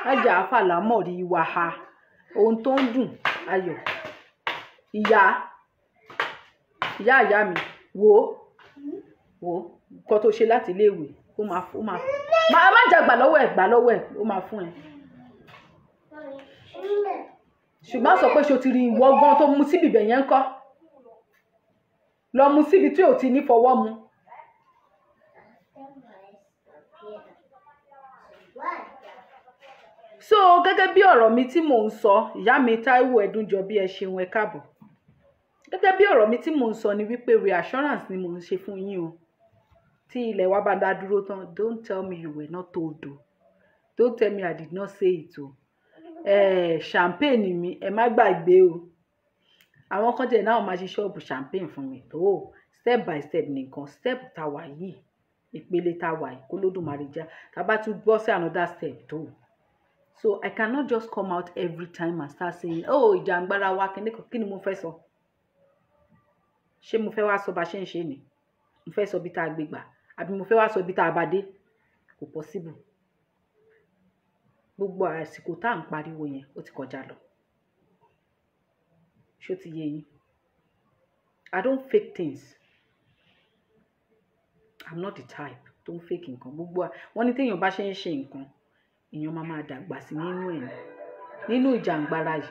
má jẹ́ àfàlámọ̀rí wa ha. Ohun tó ń dùn ayọ̀. Ìyá ìyá ìyá mi, wò ó, wò ó, nǹkan tó ṣe láti iléèwé, ó máa má jà, gbà lọ́wọ́ ẹ̀, gbà lọ́wọ́ ẹ̀, ó máa fún ẹ. Ṣùgbọ́n sọ pé ṣo ti rí ìwọ gan tó mu síbi ibẹ̀ yẹn ń kọ́ lọ mu síbi tí ò ti ní fọwọ́ mu. So gẹ́gẹ́ bí ọ̀rọ̀ mi tí mò ń sọ, ìyá mi Táíwò Ẹ̀dúnjọbí, ẹ ṣeun, ẹ káàbọ̀. Gẹ́gẹ́ bí ọ̀rọ̀ mi tí mò ń sọ ni wípé reassurance ni mò ń ṣe fún yín o. Tí ilẹ̀ wa bá dá dúró tán, don't tell me you were not told o, don't tell me I did not say it o. Champagne mi, ẹ má gbàgbé o. Àwọn kan tẹ̀ náà máa ṣe ṣọ́ọ̀bù champagne fún mi tó. Step by step nìkan. Step tá wà yìí, ìpele tá wà yìí, kó lódùmarè já tá bá tún gbọ́ sí another step tó. So I cannot just come out every time and start saying, "Oh, ìjàngbara wa kíní kan." Kí ni mo fẹ́ sọ? Ṣé mo fẹ́ wá sọ bá ṣe ń ṣe ni? Mo fẹ́ sọ bí tá a gbé gbà, àbí mo fẹ́ wá sọ bí tá a bá dé? Kò possible. Gbogbo àsìkò tá à ń pariwo yẹn, ó ti kọjá lọ. Ṣó ti yé yín? I don't fake things. I'm not the type tó ń fake nǹkan. Gbogbo wọ́n ní téèyàn bá ṣe ń ṣe nǹkan, èèyàn máa máa dàgbà sí nínú ẹ̀ nínú ìjàngbara yìí.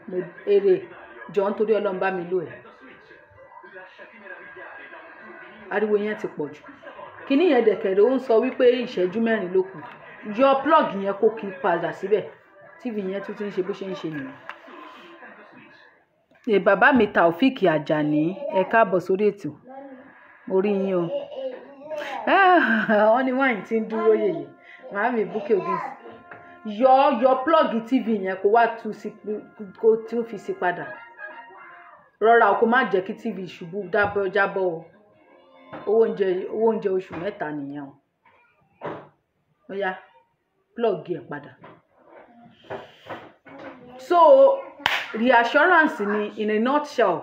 Mo èrè jọ nítorí Ọlọ́run bá mi lò ẹ̀. Ariwo yẹn ti pọ̀ jù. Kíní yẹn dẹ̀kẹ̀rẹ̀ ó ń sọ wípé ìṣẹ́jú 4 ló kù. Yọ plug yẹn kó kí padà síbẹ̀. TV yẹn tún ti ń ṣe bó ṣe ń ṣe nìyẹn. Bàbá mi Taofik Ajani, ẹ káàbọ̀ sórí ètò. Mo rí yín o. Wọ́n ní wáìnì tí ń dúró yèyè. Màámi Bukky Ogis. Yọ plug TV yẹn kó wá tú sí, kó tún fi sí padà. Rọra o, kó má jẹ́ kí TV ṣubú jábọ́ o. Owó oúnjẹ oṣù 3 nìyẹn o. Ó yá, plug ẹ̀ padà. So reassurance ni in a nutshell.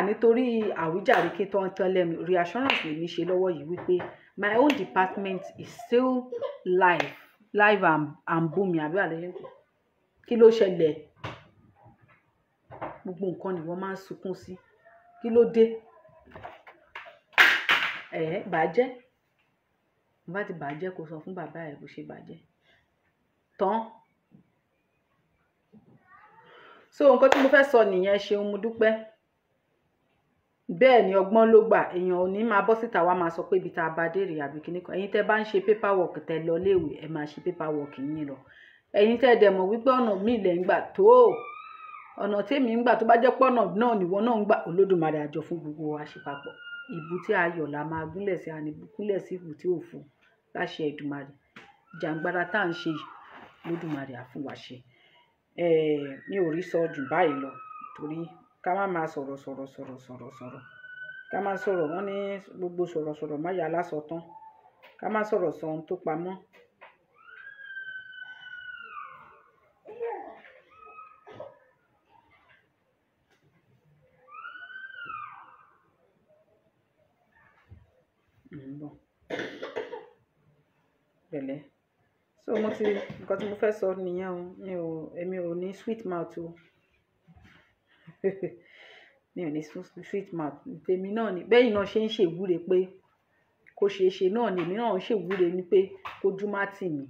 Nítorí àwíjàre kí tó ń tán lẹ́nu, reassurance lèmi ṣe lọ́wọ́ yìí wípé my own department is still live and booming. Àbí àlẹ́ kí ló ṣẹlẹ̀? Gbogbo nǹkan ni wọ́n máa ń sunkún sí. Kí ló dé? Bàjẹ́. Bá ti bàjẹ́ kó sọ fún bàbá ẹ̀ bó ṣe bàjẹ́. Tán. So nǹkan tí mo fẹ́ sọ nìyẹn. Ṣeun, mo dúpẹ́. Bẹ́ẹ̀ ni ọgbọ́n ló gbà. Èèyàn ò ní máa bọ́ síta wá máa sọ pé ibi tá a bá dé rèé àbí kíní kan. Ẹ̀yin tẹ́ bá ń ṣe paperwork tẹ́ lọ léèwé, ẹ máa ṣe paperwork yín lọ. Ẹ̀yin tẹ́ dẹ̀ mọ̀ wípé ọ̀nà míì lẹ̀ ń gbà tó. Ọ̀nà tèmi ń gbà tó bá jẹ́ pé ọ̀nà náà nìwọ náà ń gbà, Olódùmarè àjọ fún gbogbo wa ṣe papọ̀. Ìbú tí ayọ̀ la máa gúnlẹ̀ sí, àní gúnlẹ̀ sí ìbú tí ò fún láṣẹ Èdùmàrè. Ìjàngbara tá à ń ṣe yìí, Olódùmarè á fún wa ṣe. Mi ò rí sọ jù báyìí lọ torí ká má máa sọ̀rọ̀ sọ̀rọ̀ sọ̀rọ̀ sọ̀rọ̀ sọ̀rọ̀. Ká má sọ̀rọ̀, wọ́n ní gbogbo sọ̀rọ̀ sọ̀rọ̀ má ya lásọ tán. Ká má sọ̀rọ̀ sọ ohun tó pamọ́. Pẹ̀lẹ́. So mo ti, nǹkan tí mo fẹ́ sọ nìyẹn o. Èmi ò ní sweet mouth o. Mi ò ní sweet mouth. Tèmi náà ni, bẹ́ẹ̀ náà ṣe ń ṣe ìwúre pé kó ṣe é ṣe náà ni èmi náà ń ṣe ìwúre ni pé kójú má tì mí.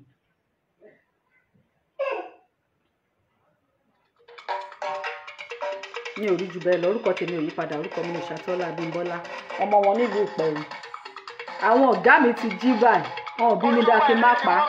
Mi ò rí ju bẹ́ẹ̀ lọ. Orúkọ tèmi ò yí padà. Orúkọ mi ni Ṣàtọ́lá Abímbọ́lá, ọmọ wọn nílùú Ìpẹ̀rù. Àwọn ọ̀gá mi ti jí báyìí, wọn ò bí mi dá kí n má pa á.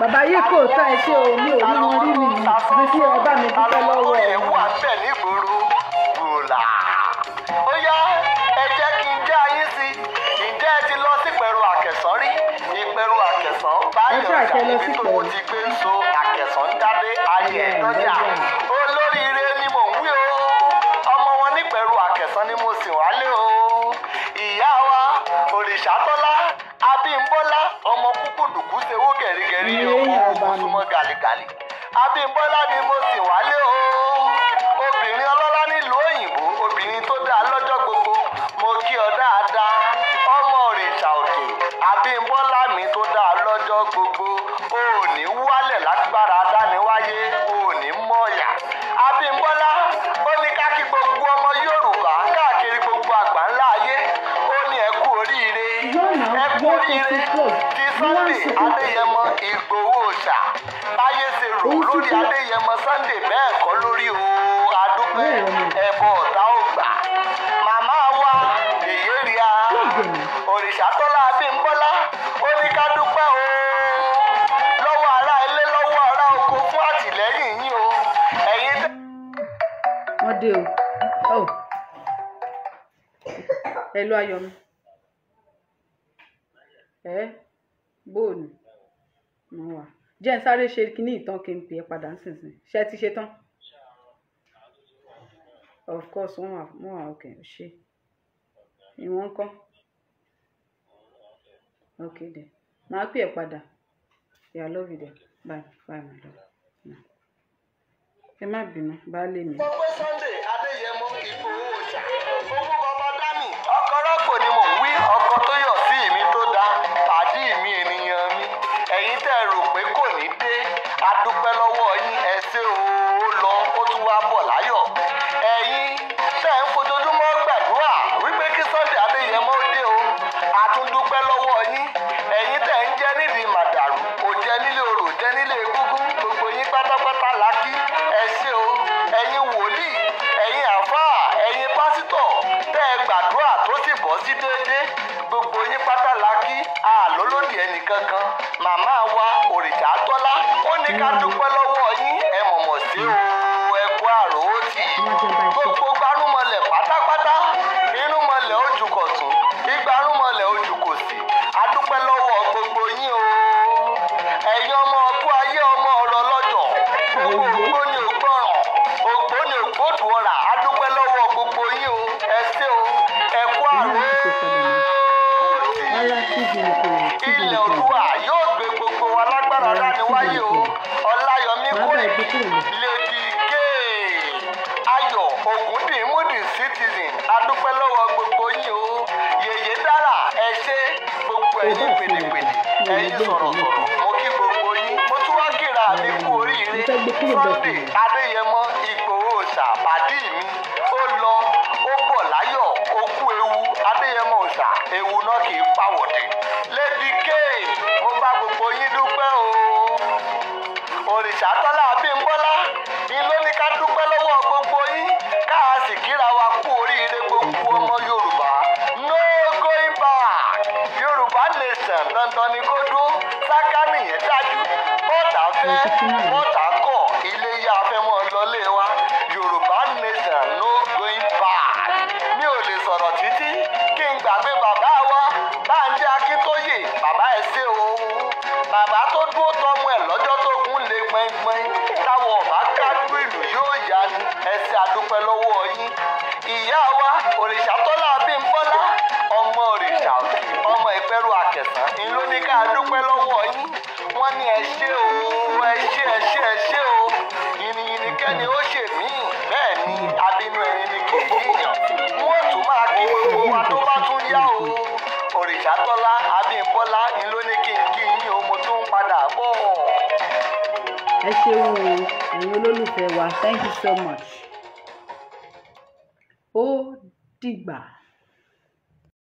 Bàbá yìí kò tán ẹ ṣe o, mi ò rí wọn rí mi ní sí ẹ bá mi dúpẹ́ lọ́wọ́ ẹ. Wà bẹ́ẹ̀ nígboro gbòòlà. Ó yá, ẹ jẹ́ kí n já yín sí. Ǹjẹ́ ẹ ti lọ sí Ìpẹ̀rù Àkẹ̀sán rí? Ìpẹ̀rù Àkẹ̀sán báyọ̀ ọjà ibi tó wo ti gbé ń so Àkẹ̀sán jáde ayé lọ́jà. Olóríire ni mò ń wí o. Ọmọ wọn nípẹ̀rù Àkẹ̀sán ni mo sì wálé o. Ìyá wa Òrìṣàtọ́lá Abímbọ́lá ọmọ kúkúdùkú ṣewó gẹ̀rígẹ̀rí ọmọ ogun súnmọ́ gàlígàlí. Abímbọ́lá ni mo sì wálé o. Obìnrin ọlọ́lá nílùú òyìnbó, obìnrin tó dáa lọ́jọ́ gbogbo, mo kí ọ dáadáa. Ọmọ òrìṣà òkè, Abímbọ́lá mi tó dáa lọ́jọ́ gbogbo, o ò ní wálẹ̀ lágbára dániwáyé, o ò ní mọ̀yà. Abímbọ́lá ó ní ká kí gbogbo ọmọ Yorùbá káàkiri gbogbo àgbáńlá ayé, ó ní ẹ kú oríire. Ẹ kú oríire ti Sunday Adéyẹmọ Ìgbòho Òòṣà. Báyé ṣe rò lórí Adéyẹmọ Sunday bẹ́ẹ̀ kọ́ lórí o. Adúpẹ́ ẹ̀bọ ọ̀tá ò gbà. Màmá wa Èyéríà Òrìṣàtọ́lá Abímbọ́lá ó ní ká dúpẹ́ o. Lọ́wọ́ ará ilé lọ́wọ́ ará oko fún àtìlẹ́yìn yín o. Ẹ̀yin tẹ́. Wọ́n dé o. Ẹ lọ ayọ̀ mi. Bóònù mo wà. Jẹ́ n sáré ṣe kíní ìtàn kí n pè é padà nísinsìnyí. Ṣé ẹ ti ṣe tán? Of course, wọ́n wà okay. Ṣé ìwọ̀n ń kọ́? Okay then. Màá pè ẹ́ padà. Yeah, I love you there. Bye bye, my love. Ẹ má bínú, baálé mi. Sọ pé Sunday Adéyẹmọ Ìgbòho Òòṣà owó bàbá dání. Ọkọ rọ́pò ni mò ń wí, ọkọ tó yọ̀ sí mi tó dá pàdí mi ènìyàn mi. Ẹ̀yin tẹ́ ẹ rò pé kò ní dé, a dúpẹ́ lọ́wọ́ yín, ẹ ṣé o, ó lọ, ó tún wá bọ̀ láyọ̀. Ẹ̀yin tẹ́ ẹ ń fojoojúmọ́ gbàdúrà wípé kí Sunday Adéyẹmọ ó dé o, a tún dúpẹ́ lọ́wọ́ yín. Ẹ̀yin tẹ́ ẹ ń jẹ́ nídìí màdàrú, ò jẹ́ nílé orò, jẹ́ nílé egúngún, gbogbo yín pátápátá la kí, ẹ ṣé o. Ẹ̀yin wòlíì, ẹ̀yin àfáà, ẹ̀yin pásítọ̀ tẹ́ ẹ gbàdúrà tó sì bọ́ sí déédéé, gbogbo yín pátá la kí, àlólòdì ẹnìkankan. Màmá wa Òrìṣà Tọ́lá ó ní ká dúpẹ́ lọ́wọ́ yín, ẹ mọ̀mọ̀ sí o, ẹ kú àròótì. Gbogbo gbarúmọlẹ̀ pátápátá, irúnmọlẹ̀ ojú kọ̀tún, igbarúmọlẹ̀ ojú kòsì, a dúpẹ́ lọ́wọ́ gbogbo yín o. Ẹ̀yin ọmọ ọkú ayé, ọmọ ọ̀rọ̀ lọ́jọ́, gbogbo ògbóni ògbọ́ràn, ògbóni ògbódù ọ̀rà, a dúpẹ́ lọ́wọ́ gbogbo yín o, ẹ ṣé o, ẹ kú àròótì. Rárá, tíìbì nìkan ò tíìbì Ilẹ̀ nìkan ò. Oòduà yóò gbé gbogbo wa lágbára Rárá, tíìbì dániwáyé o. nìkan ò. Ọláyọmí Màá bá ẹ gbé Kóìkì, kúrò lọ. Lady K, Ayọ̀ Ògúndìmúdì Citizen, a dúpẹ́ lọ́wọ́ gbogbo yín o. Yèyé dára, ẹ ṣé gbogbo Ò ẹ̀yin bá fi lẹ̀kùn, pèdèpèdè, mi ò lè ẹ̀yin gbé nǹkan náà. sọ̀rọ̀sọ̀rọ̀, mo kí gbogbo yín. Mo tún wá kíra mi kú Mo oríire. fẹ́ gbé kúrò bẹ́ẹ̀ fún Sunday mi. Adéyẹmọ Ìgbòho Òòṣà pàdí mi, ó lọ, ó bọ̀ láyọ̀, ó kú ewu. Adéyẹmọ Òòṣà, ewu náà kì í pàwọ̀dì. Lady K, mo bá gbogbo yín dúpẹ́ o. Òrìṣà Tọ́lá Abímbọ́lá ni ló ní ká dúpẹ́ lọ́wọ́ gbogbo yín, ká a sì kíra wa kú oríire gbogbo ọmọ Yorùbá. No going back. Yorùbá nation dandan ni kó dúró, sáká nìyẹn dájú. Bọ́tà fẹ́, bọ́tà kọ̀, ilé yá fẹ́ mọ́ lọlé wa. Yorùbá nation no going back. Mi ò lè sọ̀rọ̀ títí kí n gbàgbé bàbá wa Bánjí Akíntóyè, bàbá ẹ ṣé o. Bàbá tó dúró tọmọ ẹ lọ́jọ́ tó gún lé pẹ́ńpẹ́ń, táwọn ọ̀bá kájú ìlú yóò yá ni, ẹ ṣé àdúpẹ́ lọ́wọ́ yín. Ìyá wa Òrìṣàtọ́lá Abímbọ́lá, ọmọ òrìṣà òkè, ọmọ ìpẹ́rù àkẹsàn, ń ló ní ká dúpẹ́ lọ́wọ́ yín. Wọ́n ní ẹ ṣé o, ẹ ṣé, ẹ ṣé, ẹ ṣé o. Yìnyín kẹ́ni ó ṣe míì, bẹ́ẹ̀ ni abínú ẹni ni kì í yíyàn. Wọ́n tún máa kí gbogbo wa tó bá tún yá o. Òrìṣàtọ́lá Abímbọ́lá ń ló ní kí n kí yín o, mo tún ń padà bọ̀. Ẹ ṣeun o, ẹ̀yin olólùfẹ́ wa, thank you so much. Ó dìgbà.